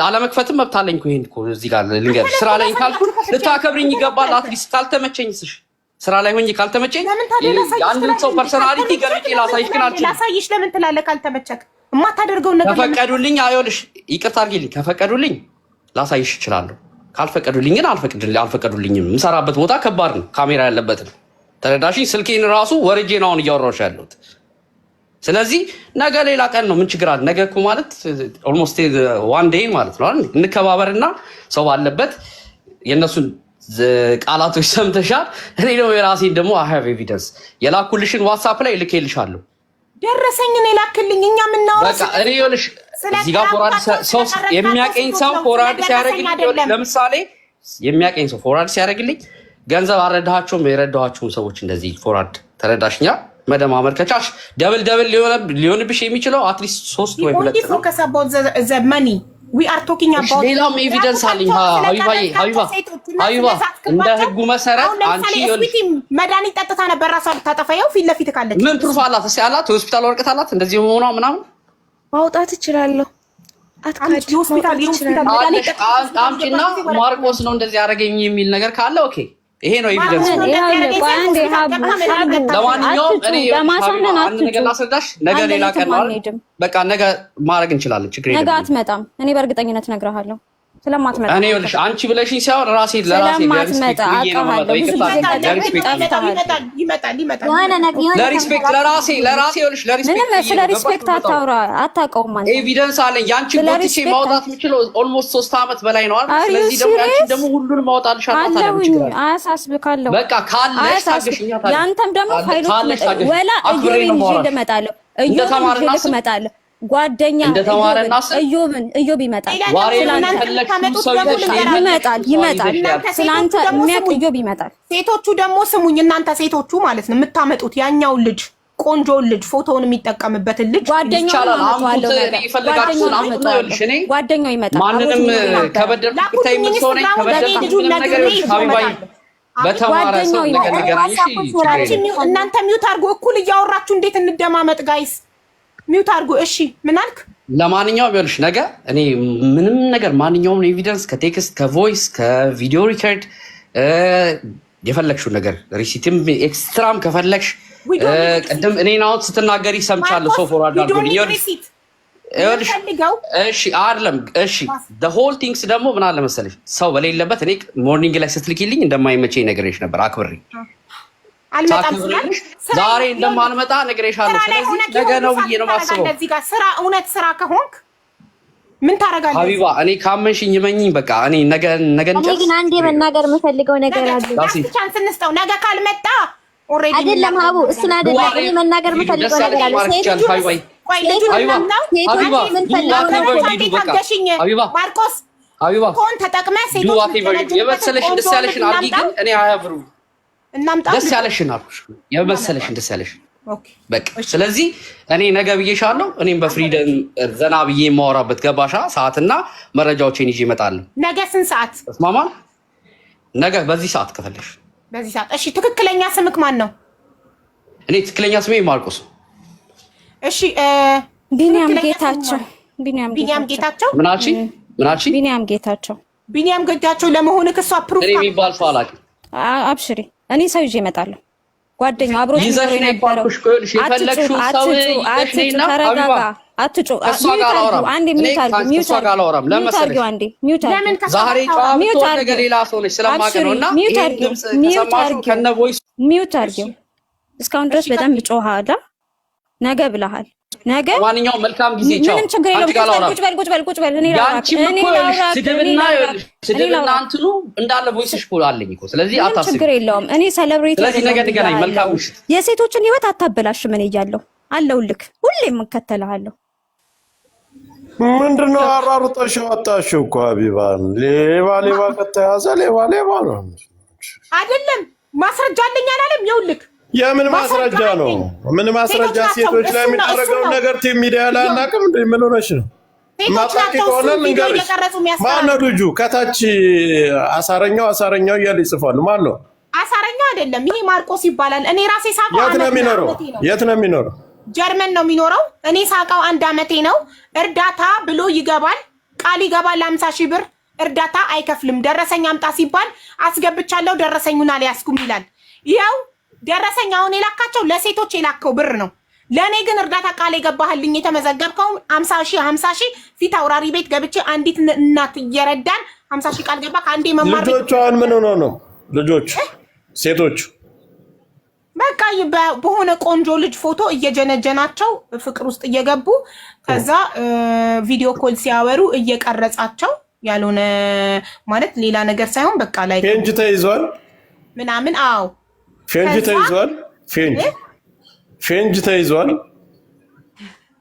ላለመክፈትም መብት አለኝ እኮ። ይሄን እኮ እዚህ ጋር ልንገርሽ፣ ስራ ላይ ካልኩ ልታከብሪኝ ይገባል። At least ካልተመቸኝ ስሽ ስራ ላይ ሆኜ ካልተመቸኝ የአንድን ሰው personality ገልጬ ላሳይሽ ግን አልችልም። ላሳይሽ ለምን ትላለህ? ካልተመቸክ የማታደርገውን ነገር ከፈቀዱልኝ፣ አይሆንሽ፣ ይቅርታ አድርጊልኝ፣ ከፈቀዱልኝ ላሳይሽ እችላለሁ። ካልፈቀዱልኝ ግን አልፈቀዱልኝም። የምሰራበት ቦታ ከባድ ነው፣ ካሜራ ያለበት ነው። ተረዳሽኝ? ስልኬን ራሱ ወርጄ ነው አሁን እያወራሁሽ ያለሁት። ስለዚህ ነገ ሌላ ቀን ነው። ምን ችግር አለ? ነገ እኮ ማለት almost one day ማለት ነው አይደል? እንከባበርና ሰው ባለበት የእነሱን ቃላቶች ሰምተሻል። እኔ ደግሞ የራሴን ደግሞ I have evidence የላኩልሽን WhatsApp ላይ ልኬልሻለሁ። ደረሰኝን የላክልኝ እኛ የምናወራው በቃ እኔ ይኸውልሽ እዚህ ጋር forward ሰው የሚያቀኝ ሰው forward ሲያደርግልኝ፣ ለምሳሌ የሚያቀኝ ሰው forward ሲያደርግልኝ ገንዘብ አልረዳኋቸውም፣ የረዳኋቸውም ሰዎች እንደዚህ forward ተረዳሽኛ? መደማመር ከቻልሽ double double ሊሆንብሽ የሚችለው at least ሶስት ወይ ሁለት ነው። Focus about the money we are talking about። ሌላም evidence አለኝ። ሀቢባዬ ሀቢባ ሀቢባ እንደ ህጉ መሰረት አንቺ መድኃኒት ጠጥታ ነበር ራሷ ልታጠፋ፣ ያው ፊት ለፊት ካለች ምን proof አላት? እስኪ አላት የሆስፒታል ወረቀት አላት እንደዚህ መሆኗ ምናምን። ማውጣት እችላለሁ። አትካድ አምጪና ማርቆስ ነው እንደዚህ ያደረገኝ የሚል ነገር ካለ okay፣ ይሄ ነው evidence። ለማንኛውም እኔ አንድ ነገር ላስረዳሽ። ነገ ሌላ ቀን ነው፣ በቃ ነገ ማድረግ እንችላለን። ችግር የለም። ነገ አትመጣም። እኔ በእርግጠኝነት እነግርሃለሁ ስለማትመጣ። እኔ ይኸውልሽ አንቺ ብለሽኝ ሳይሆን ራሴ ለራሴ ስለማትመጣ አውቃለሁ። ብዙ ጊዜ ይመጣል ይመጣል። ለ respect ለራሴ ለራሴ ይኸውልሽ ለ respect ምንም ስለ respect አታውራ፣ አታውቀውም አንተ። Evidence አለኝ። ያንቺን ጎትቼ ማውጣት የምችለው almost 3 ዓመት በላይ ነው አይደል? ስለዚህ ደግሞ ያንቺን ደግሞ ሁሉንም ማውጣልሻለሁ። አለሁኝ፣ አያሳስብካለሁ። በቃ ካለሽ ታገሽኛ። ያንተም ደግሞ ፋይሎች ወላ እዮቤን ይዤ እመጣለሁ። እዮቤን ይዤ እመጣለሁ። ጓደኛ እንደተማረ እናስብ። እዮብን እዮብ ይመጣል፣ ዋሬ ስላንተ የፈለግሽውን ሰው ይዘሽ ይመጣል ይመጣል። እናንተ ስላንተ ሴቶቹ ደግሞ የሚያውቅ ስሙኝ። እዮብ ይመጣል። ሴቶቹ ደግሞ ስሙኝ፣ እናንተ ሴቶቹ ማለት ነው የምታመጡት ያኛውን ልጅ፣ ቆንጆውን ልጅ፣ ፎቶውን የሚጠቀምበትን ልጅ። ጓደኛውን ይቻላል። አመጣዋለሁ አምጡት። ነገ። የፈለጋችሁትን ጓደኛውን አምጡና ይኸውልሽ እኔ ጓደኛው ይመጣል። ማንንም አብሮት የሚኖር ነበረ። ከበደልኩ ይቅርታ ላኩልኝ የምል ሰው ነኝ። ኢንስታግራሙን፣ ለእኔ ከበደልኩ ልጁን ምንም ነገር ነግሬ ይኸውልሽ ሀቢባዬ ይመጣል። በተማረ ሰው ጓደኛው ነገ ይመጣል። እንገናኝ። እሺ ችግር አንቺ የለም። እናንተ mute አድርጉ። እኩል እያወራችሁ እንዴት እንደማመጥ guys? Mute አድርጉ። እሺ ምን አልክ? ለማንኛውም ይኸውልሽ ነገ እኔ ምንም ነገር ማንኛውም evidence ከ text፣ ከ voice፣ ከ video record የፈለግሽውን ነገር receipt ም extra ም ከፈለግሽ We don't need ቅድም እኔን አሁን ስትናገሪ ሰምቻለሁ። ሰው forward We don't አድርጎልኝ need ይኸውልሽ receipt። ይኸውልሽ የምንፈልገው እሺ አይደለም እሺ the whole things ደግሞ ምን አለ መሰለሽ ሰው በሌለበት እኔ morning ላይ ስትልኪልኝ እንደማይመቸኝ ነግሬሽ ነበር አክብሬ አልመጣም ስላል ሳክብሬሽ ዛሬ እንደማልመጣ ነግሬሻለሁ። ስራ ላይ ስለዚህ ሆነ ነገ ነው ብዬ ነው የማስበው። እዚህ ጋር ስራ እውነት ስራ ከሆንክ ምን ታደርጋለህ? ሀቢባ እኔ ካመንሽኝ እመኚኝ። በቃ እኔ ነገ ነገ እኔ እንጨርስ። ግን አንዴ መናገር የምፈልገው ነገር ነገ አለ። Last chance እንስጠው። ነገ ካልመጣ already አይደለም ሀቡ፣ እሱን አይደለም። እኔ መናገር ደስ የምፈልገው ነገር ያለሽ አለ። ማድረግ ሴቶቹ ትችያለሽ። ሀቢባዬ ቆይ ልጁን ሀቢባ እናምናው። ሴቶች ሀቢባ የምንፈልገው do ነገር whatever you do፣ በቃ ታገሽኝ ሀቢባ ማርቆስ ሀቢባ ፎን ተጠቅመህ do ሴቶች whatever you do። የመሰለሽን ደስ ያለሽን አድርጊ። ግን እኔ አያብሩ እናምጣ ደስ ያለሽን አልኩሽ። የመሰለሽን ደስ ያለሽን Okay። በቃ ስለዚህ እኔ ነገ ብዬሻለሁ። እኔም በ freedom ዘና ብዬ የማወራበት ገባሻ ሰዓትና መረጃዎቼን ይዤ እመጣለሁ። ነገ ስንት ሰዓት? ተስማማን? ነገ በዚህ ሰዓት ከፈለሽ። በዚህ ሰዓት። እሺ ትክክለኛ ስምክ ማን ነው? እኔ ትክክለኛ ስሜ ማርቆስ ነው። እሺ ቢኒያም ትክክለኛ ስሙ ጌታቸው ማን ነው? ቢኒያም ቢኒያም ጌታቸው ጌታቸው። ምናቺ ምናቺ ቢኒያም ጌታቸው። ቢኒያም ጌታቸው ለመሆንክ እሷ proof እኔ የሚባል ሰው አላውቅም። አብሽሪ፣ እኔ ሰው ይዤ እመጣለሁ። ጓደኛው አብሮት ይዘሽ የሚኖር ነይ የነበረው ባልኩሽ እኮ ይኸውልሽ፣ አትጩ የፈለግሽውን ሰው አትጩ ይዘሽ አትጩ፣ ነይና ተረጋጋ። ሀቢባ አትጩ። ከእሷ mute ጋር አድርጊው አላወራም። አንዴ፣ እኔ mute አድርጊው፣ ከእሷ mute ጋር አላወራም። ለምን mute መሰለሽ? አድርጊው አንዴ፣ mute ለምን አድርጊው። ከእሷ ዛሬ ጋር ጨዋ ታወራለህ? mute ብትሆን ነገ አድርጊው። ሌላ ሰው ነች ስለማውቅ አብሽሪ፣ ነው። እና mute ይሄን አድርጊው፣ ድምፅ mute ከሰማሽው አድርጊው፣ ከነ voice mute አድርጊው። እስካሁን ድረስ በጣም ጮኸሃል። ነገ ብለሃል። ነገ ማንኛውም መልካም ጊዜ። ቻው። ምንም ችግር አንቺ የለውም። ጋር ቁጭ በል አላወራም። ቁጭ በል ቁጭ በል ቁጭ በል። እኔ ላውራክ ያንቺም እኔ እኮ ይኸውልሽ ላውራክ እኔ ስድብና ላውራክ ይኸውልሽ እኔ ስድብና ላውራክ እንትኑ እንዳለ voice ሽ እኮ አለኝ እኮ። ስለዚህ ምንም አታስቢ። ችግር የለውም። እኔ celebrity ስለዚህ ነገ አይደለሁም እንገናኝ። መልካም ብያለሁ። ምሽት። የሴቶችን ህይወት አታበላሽም። እኔ እያለሁ አለሁልክ፣ ሁሌም እከተልሃለሁ። ምንድነው አራሩጠሽ ያወጣሽው እኮ ሀቢባን? ሌባ ሌባ ከተያዘ ሌባ ሌባ ነው። አይደለም ማስረጃ አለኝ አላለም? ይኸውልህ የምን ማስረጃ ማስረጃ ነው? አለኝ። ምን ማስረጃ? ሴቶች ናቸው። ሴቶች ላይ እሱ ነው እሱ የሚደረገውን ነው። ነገር ቲም ሚዲያ ላይ አናውቅም እንዴ? ምን ሆነሽ ነው? ሴቶች ማታውቂ ናቸው ከሆነ እሱን ቪዲዮ ልንገርሽ። እየቀረጹ ማን ነው የሚያስፈራሩ። ልጁ? ከታች አሳረኛው አሳረኛው እያለ ይጽፋሉ። ማን ነው? አሳረኛው አይደለም ይሄ ማርቆስ ይባላል። እኔ ራሴ ሳውቀው የት ነው አመት የሚኖረው? አመቴ ነው። የት ነው የሚኖረው? ጀርመን ነው የሚኖረው። እኔ ሳውቀው አንድ አመቴ ነው። እርዳታ ብሎ ይገባል፣ ቃል ይገባል። 50,000 ብር እርዳታ አይከፍልም። ደረሰኝ አምጣ ሲባል አስገብቻለሁ፣ ደረሰኙን አልያዝኩም ይላል። ይኸው ደረሰኝ አሁን የላካቸው ለሴቶች የላከው ብር ነው። ለእኔ ግን እርዳታ ቃል የገባህልኝ የተመዘገብከው 50,000 50,000 ፊት አውራሪ ቤት ገብቼ አንዲት እናት እየረዳን 50,000 ቃል ገባ። ከአንዴ መማር ቤት ልጆቹ አሁን ምን ሆነው ነው? ልጆቹ ሴቶቹ በቃ በሆነ ቆንጆ ልጅ ፎቶ እየጀነጀናቸው ፍቅር ውስጥ እየገቡ ከዛ video call ሲያወሩ እየቀረጻቸው ያልሆነ ማለት ሌላ ነገር ሳይሆን በቃ ላይ ፌንጅ ተይዟል። ምናምን አዎ ፌንጅ ከዛ ተይዟል። ፌንጅ ፌንጅ ተይዟል።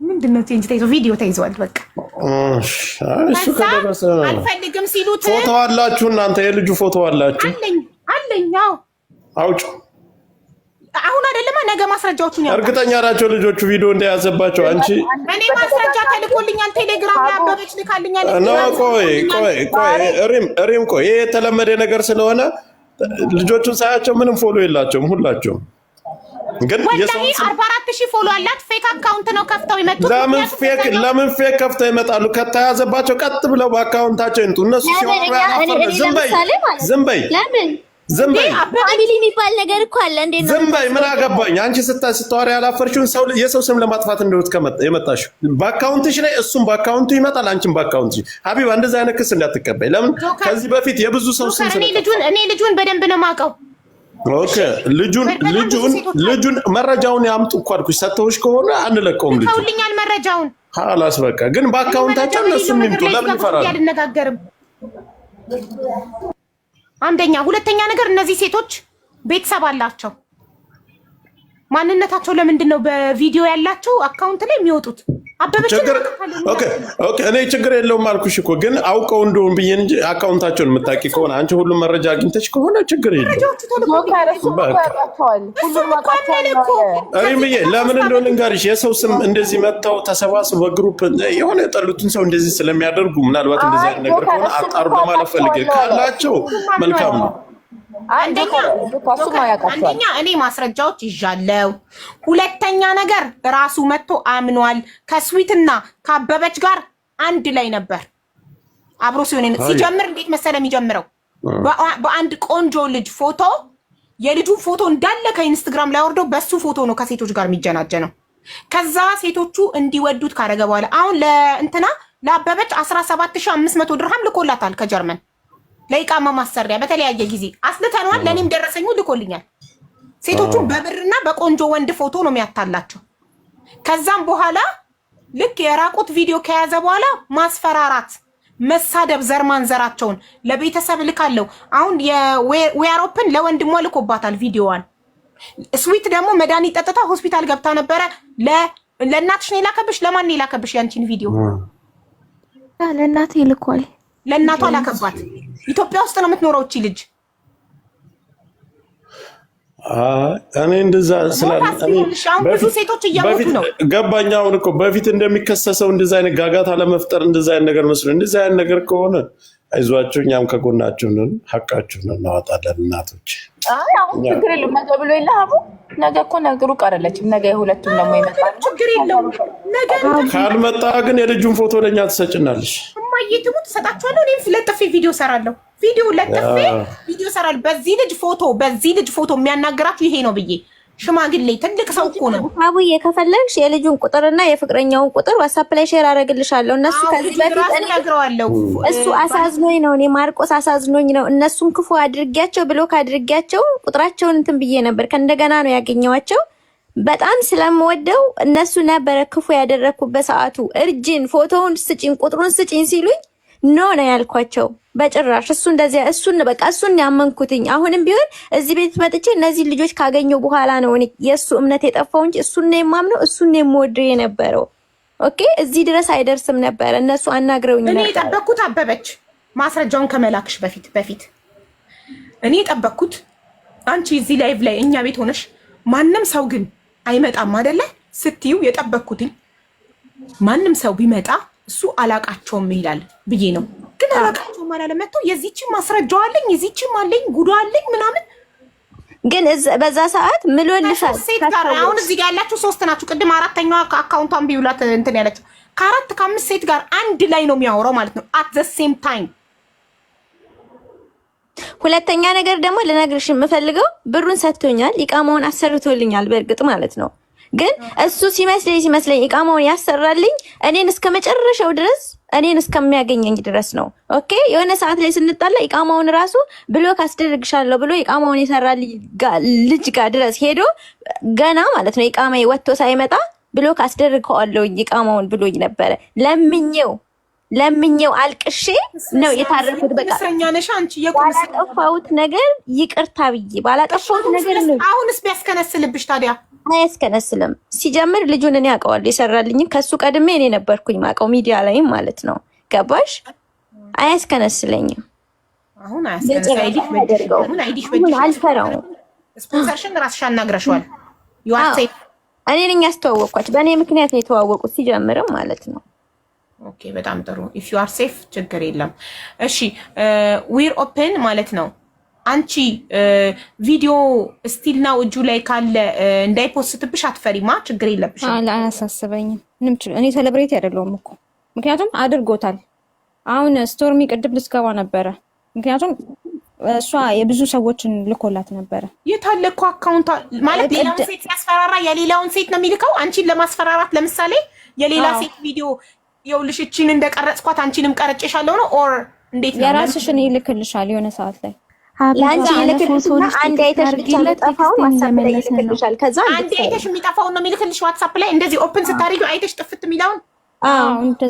ምንድን ነው ቼንጅ ተይዞ ቪዲዮ ተይዟል። በቃ እሺ፣ አይ እሱ ከዛ ከደረሰ ነው። አልፈልግም ሲሉት ፎቶ አላችሁ እናንተ? የልጁ ፎቶ አላችሁ? አለኝ አለኝ። አዎ አውጩ። አሁን አይደለማ ነገ ማስረጃዎቹን ያውጣል። እርግጠኛ ናቸው ልጆቹ ቪዲዮ እንደያዘባቸው? አንቺ እኔ ማስረጃ ተልኮልኛል። ቴሌግራም ላይ አበበች ልካልኛለች። ነው። ቆይ ቆይ ቆይ፣ ሪም ሪም፣ ቆይ፣ ይሄ የተለመደ ነገር ስለሆነ ልጆቹን ሳያቸው ምንም follow የላቸውም ሁላቸውም። ግን ወላሂ የሰውን ስም 44,000 follow አላት። Fake account ነው ከፍተው የመጡት። ለምን ምክንያቱም fake ከዛኛው ለምን fake ከፍተው ይመጣሉ? ከተያዘባቸው ቀጥ ብለው በ account ኣቸው ይምጡ። እነሱ ለምን ሲወሩ እኛ እኔ ያላፈር እኔ ዝም በይ ለምሳሌ ማለት ዝም በይ ለምን ዝም በይ Family የሚባል ነገር እኮ አለ። እንዴት ነው ዝም በይ። ምን አገባኝ? አንቺ ስታወሪ ያላፈርሽውን ሰው የሰው ስም ለማጥፋት እንደሆነ የመጣሽው በ account ሽ ላይ እሱም በ account ኡ ይመጣል፣ አንቺም በ account ሽ። ሀቢባ እንደዚህ አይነት ክስ እንዳትቀበይ። ለምን ጆከር ከዚህ በፊት የብዙ ሰው ስም ጆከር እኔ ስለጠፋ ልጁን እኔ ልጁን በደንብ ነው የማውቀው። Okay፣ ልጁን በጣም ብዙ ልጁን ሴቶች አሉ። ልጁን መረጃውን ያምጡ እኮ አልኩሽ። ሰጥተውሽ ከሆነ አንለቀውም ልጁን። ልከውልኛል መረጃውን። ሀላስ በቃ ግን እኔ መረጃ በ account ኣቸው በሌለው እነሱም ነገር ይምጡ። ላይ እዚህ ለምን ጋር ቁጭ ብዬ ይፈራሉ? አልነጋገርም። አንደኛ፣ ሁለተኛ ነገር እነዚህ ሴቶች ቤተሰብ አላቸው። ማንነታቸው ለምንድን ነው በቪዲዮ ያላቸው account ላይ የሚወጡት? አበበችን ችግር አውቃታለሁ። Okay፣ እኔ ችግር የለውም አልኩሽ እኮ፣ ግን አውቀው እንደሆን ብዬ እንጂ account ኣቸውን የምታውቂ ከሆነ፣ አንቺ ሁሉም መረጃ አግኝተሽ ከሆነ ችግር የለውም። መረጃዎቹ ተልኮልኝ ጆከር እሱም እኮ በቃ። ያውቃቸዋል። እሱም ሁሉንም እኮ አመነ አውቃቸዋለሁ እኮ። አለ። ሪምዬ፣ ለምን እንደሆነ ልንገርሽ፣ የሰው ስም እንደዚህ መጥተው ተሰባስበው በ group የሆነ የጠሉትን ሰው እንደዚህ ስለሚያደርጉ ምናልባት እንደዚህ አይ አይነት ነገር ጆከር ከሆነ እሱም አጣሩ እኮ ለማለት ፈልጌ አውቃቸዋለሁ አለ። ካላቸው መልካም ነው። አይ አንደኛ ጆከር ጆከር እሱማ ጆከር፣ ያውቃቸዋል። አንደኛ እኔ ማስረጃዎች ይዣለው። ሁለተኛ ነገር ራሱ መጥቶ አምኗል። ከስዊትና ከአበበች ጋር አንድ ላይ ነበር አብሮ ሲሆን አይ ሲጀምር እንዴት መሰለ የሚጀምረው፣ በአንድ ቆንጆ ልጅ ፎቶ፣ የልጁን ፎቶ እንዳለ ከኢንስታግራም ላይ አወርዶ በሱ ፎቶ ነው ከሴቶች ጋር የሚጀናጀነው። ከዛ ሴቶቹ እንዲወዱት ካደረገ በኋላ አሁን ለእንትና ለአበበች 17,500 ድርሃም ልኮላታል ከጀርመን ለኢቃማ ማሰሪያ፣ በተለያየ ጊዜ አስልተነዋል። ለእኔም ደረሰኙ ልኮልኛል። ሴቶቹን በብርና በቆንጆ ወንድ ፎቶ ነው የሚያታላቸው። ከዛም በኋላ ልክ የራቁት ቪዲዮ ከያዘ በኋላ ማስፈራራት፣ መሳደብ፣ ዘር ማንዘራቸውን ለቤተሰብ ልካለው። አሁን የዌያሮፕን ለወንድሟ ልኮባታል ቪዲዮዋን። ስዊት ደግሞ መድኃኒት ጠጥታ ሆስፒታል ገብታ ነበረ። ለእናትሽ ነው የላከብሽ? ለማን ነው የላከብሽ ያንቺን ቪዲዮ? ለእናቴ ልኳል። ለእናቷ ላከባት። ኢትዮጵያ ውስጥ ነው የምትኖረው እቺ ልጅ። እኔ እንደዛ ስላለ ሞታስ እኔ ቢሆን እሺ፣ አሁን ብዙ በፊት ሴቶች እየሞቱ በፊት ነው። ገባኝ። አሁን እኮ በፊት እንደሚከሰሰው እንደዛ አይነት ጋጋታ ለመፍጠር እንደዛ አይነት ነገር መስሎ፣ እንደዛ አይነት ነገር ከሆነ አይዟችሁ፣ እኛም ከጎናችሁ ነን፣ ሀቃችሁን እናወጣለን እናቶች። አይ አሁን እኛ ችግር የለውም። ነገ ብሎ የለ አቡ፣ ነገ እኮ ነገሩ ቀረለችም። ነገ የሁለቱም ደግሞ ይመጣል። ምንም ችግር የለውም። ነገ ካልመጣ ግን የልጁን ፎቶ ለእኛ ትሰጭናለሽ። እማዬ ትሙት እሰጣችኋለሁ። እኔም ለጥፌ ቪዲዮ ሰራለሁ። ቪዲዮ ለጥፌ ቪዲዮ ሰራለሁ። በዚህ ልጅ ፎቶ የሚያናግራችሁ ይሄ ነው ብዬ፣ ሽማግሌ ትልቅ ሰው እኮ ነው። አቡዬ፣ ከፈለግሽ የልጁን ቁጥርና የፍቅረኛውን ቁጥር ዋትሳፕ ላይ share አደርግልሻለሁ። እነሱ አዎ ከዚህ ልጁን በፊት ራሱ እኔ ነግረዋለሁ። እሱ አሳዝኖኝ ነው፣ እኔ ማርቆስ አሳዝኖኝ ነው። እነሱን ክፉ አድርጊያቸው block አድርጊያቸው ቁጥራቸውን እንትን ብዬ ነበር። ከእንደገና ነው ያገኘዋቸው። በጣም ስለምወደው እነሱ ነበረ ክፉ ያደረግኩት በሰዓቱ። እርጅን ፎቶውን ስጭኝ፣ ቁጥሩን ስጭኝ ሲሉኝ no ነው ያልኳቸው። በጭራሽ እሱ እንደዚያ እሱን በቃ እሱን ያመንኩትኝ። አሁንም ቢሆን እዚህ ቤት መጥቼ እነዚህ ልጆች ካገኘው በኋላ ነው እኔ የእሱ እምነት የጠፋው እንጂ እሱን ነው የማምነው፣ እሱን ነው የምወደው የነበረው። Okay፣ እዚህ ድረስ አይደርስም ነበረ። እነሱ አናግረውኝ እኔ ነበረ። የጠበቅኩት አበበች ማስረጃውን ከመላክሽ በፊት እኔ የጠበቅኩት አንቺ እዚህ live ላይ እኛ ቤት ሆነሽ ማንም ሰው ግን አይመጣም አይደለ ስትዩ የጠበቅኩትኝ ማንም ሰው ቢመጣ እሱ አላቃቸውም ይላል ብዬ ነው። ግን አላቃቸውም አላለም። መጥቶ የዚህችን ማስረጃው አለኝ፣ የዚህችን አለኝ፣ ጉዶ አለኝ ምናምን። ግን በዛ ሰዓት ምሎልሻል። ከሶስት ሴት ጋር፣ አሁን እዚህ ጋር ያላችሁ ሶስት ናችሁ። ቅድም አራተኛዋ ከ account ቷን ቢውላት እንትን ያለችው ከአራት ከአምስት ሴት ጋር አንድ ላይ ነው የሚያወራው ማለት ነው at the same time። ሁለተኛ ነገር ደግሞ ልነግርሽ የምፈልገው ብሩን ሰጥቶኛል፣ ኢቃማውን አሰርቶልኛል። በእርግጥ ማለት ነው። ግን እሱ ሲመስለኝ ኢቃማውን ያሰራልኝ እኔን እስከ መጨረሻው ድረስ፣ እኔን እስከሚያገኘኝ ድረስ ነው። Okay፣ የሆነ ሰዓት ላይ ስንጣላ ኢቃማውን ራሱ block አስደርግሻለሁ ብሎ ኢቃማውን የሰራልኝ ልጅ ጋር ድረስ ሄዶ ገና ማለት ነው ኢቃማ ወጥቶ ሳይመጣ block አስደርገዋለሁ ኢቃማውን ብሎኝ ነበረ። ለምኜው ለምኜው አልቅሼ ነው የታረኩት። በቃ እስረኛ ነሽ አንቺ፣ የቁም እስረኛ። ባላጠፋሁት ነገር ይቅርታ ብዬ፣ ባላጠፋሁት ነገር ነው። አሁንስ ቢያስከነስልብሽ ታዲያ? አያስከነስልም። ሲጀምር ልጁን እኔ አውቀዋለሁ። የሰራልኝን ከሱ ቀድሜ እኔ ነበርኩኝ ማውቀው ሚዲያ ላይም ማለት ነው። ገባሽ? አያስከነስለኝም። አሁን አያስከነስል። ID ሽ በእጅሽ ነው። አሁን ID ሽ አሁን በእጅሽ ነው። አልፈራውም። ስፖንሰርሽን ራስሽ አናግረሽዋል። You are safe። እኔ ነኝ ያስተዋወቅኳቸው። በእኔ ምክንያት ነው የተዋወቁት ሲጀምርም ማለት ነው። Okay፣ በጣም ጥሩ። If you are safe ችግር የለም። እሺ፣ we're open ማለት ነው። አንቺ ቪዲዮ still now እጁ ላይ ካለ እንዳይ post ብሽ አትፈሪማ? ችግር የለብሽም። አያሳስበኝም። ምንም እኔ celebrity አይደለሁም እኮ፣ ምክንያቱም አድርጎታል። አሁን ስቶርሚ ቅድም ልትገባ ነበረ። ምክንያቱም እሷ የብዙ ሰዎችን ልኮላት ነበረ። የታለ እኮ account ቷ ማለት ሌላውን ሴት ሲያስፈራራ የሌላውን ሴት ነው የሚልከው አንቺን ለማስፈራራት። ለምሳሌ የሌላ ሴት ቪዲዮ ይኸውልሽ እቺን እንደቀረጽኳት አንቺንም ቀርጬሻለሁ ነው or እንዴት ነው? የራስሽን ይልክልሻል የሆነ ሰዓት ላይ። ለአንቺ ይልክልሽና አንድ አይተሽ ብቻ የሚጠፋውን ዋትሳፕ ላይ ይልክልሻል። ከዛ አንድ አይተሽ የሚጠፋውን ነው የሚልክልሽ ዋትሳፕ ላይ፣ እንደዚህ open ስታደርጊው አይተሽ ጥፍት የሚለውን።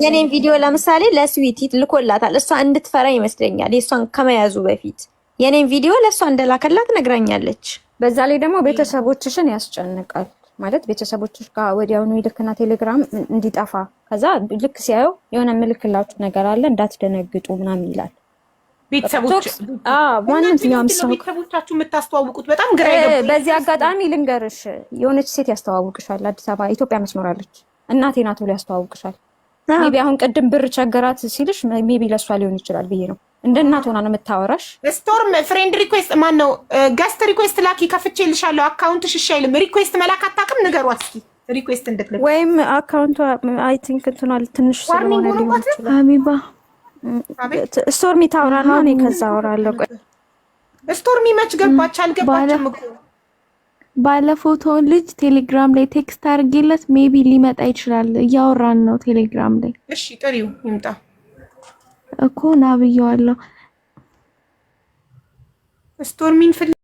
የኔን ቪዲዮ ለምሳሌ ለስዊቲ ልኮላታል። እሷ እንድትፈራ ይመስለኛል። የእሷን ከመያዙ በፊት የኔን ቪዲዮ ለእሷ እንደላከላት ነግራኛለች። በዛ ላይ ደግሞ ቤተሰቦችሽን ያስጨንቃል። ማለት ቤተሰቦችሽ ጋር ወዲያውኑ ይልክና ቴሌግራም እንዲጠፋ፣ ከዛ ልክ ሲያየው የሆነ ምልክላችሁ ነገር አለ እንዳትደነግጡ ምናምን ይላል። ቤተሰቦች ማንኛውም ሰው ቤተሰቦቻችሁ የምታስተዋውቁት በጣም ግራ የገባኝ። በዚህ አጋጣሚ ልንገርሽ፣ የሆነች ሴት ያስተዋውቅሻል። አዲስ አበባ ኢትዮጵያ መስኖራለች። እናቴ ናት ብሎ ያስተዋውቅሻል። Maybe አሁን ቅድም ብር ቸገራት ሲልሽ maybe ለእሷ ሊሆን ይችላል ብዬ ነው። እንደ እናት ሆና ነው የምታወራሽ። ስቶርም friend request ማን ነው? Guest request ላኪ፣ ከፍቼልሻለሁ። Account ሽ እሺ አይልም። Request መላክ አታውቅም? ንገሯት እስኪ request እንድትልክ። ወይም account ቷ I think እንትኗ ትንሽ ስለሆነ ሊሆን ይችላል። ሀቢባ። ስቶርሚ ታውራና እኔ ከዛ አወራለሁ። ቆይ። ስቶርሚ መች ገባች? አልገባችም እኮ። ባለፎቶውን ልጅ ቴሌግራም ላይ text አድርጌለት maybe ሊመጣ ይችላል። እያወራን ነው ቴሌግራም ላይ። እሺ ጥሪው ይምጣ። እኮ ና ብዬዋለሁ። ስቶርሚን ፍለጋ።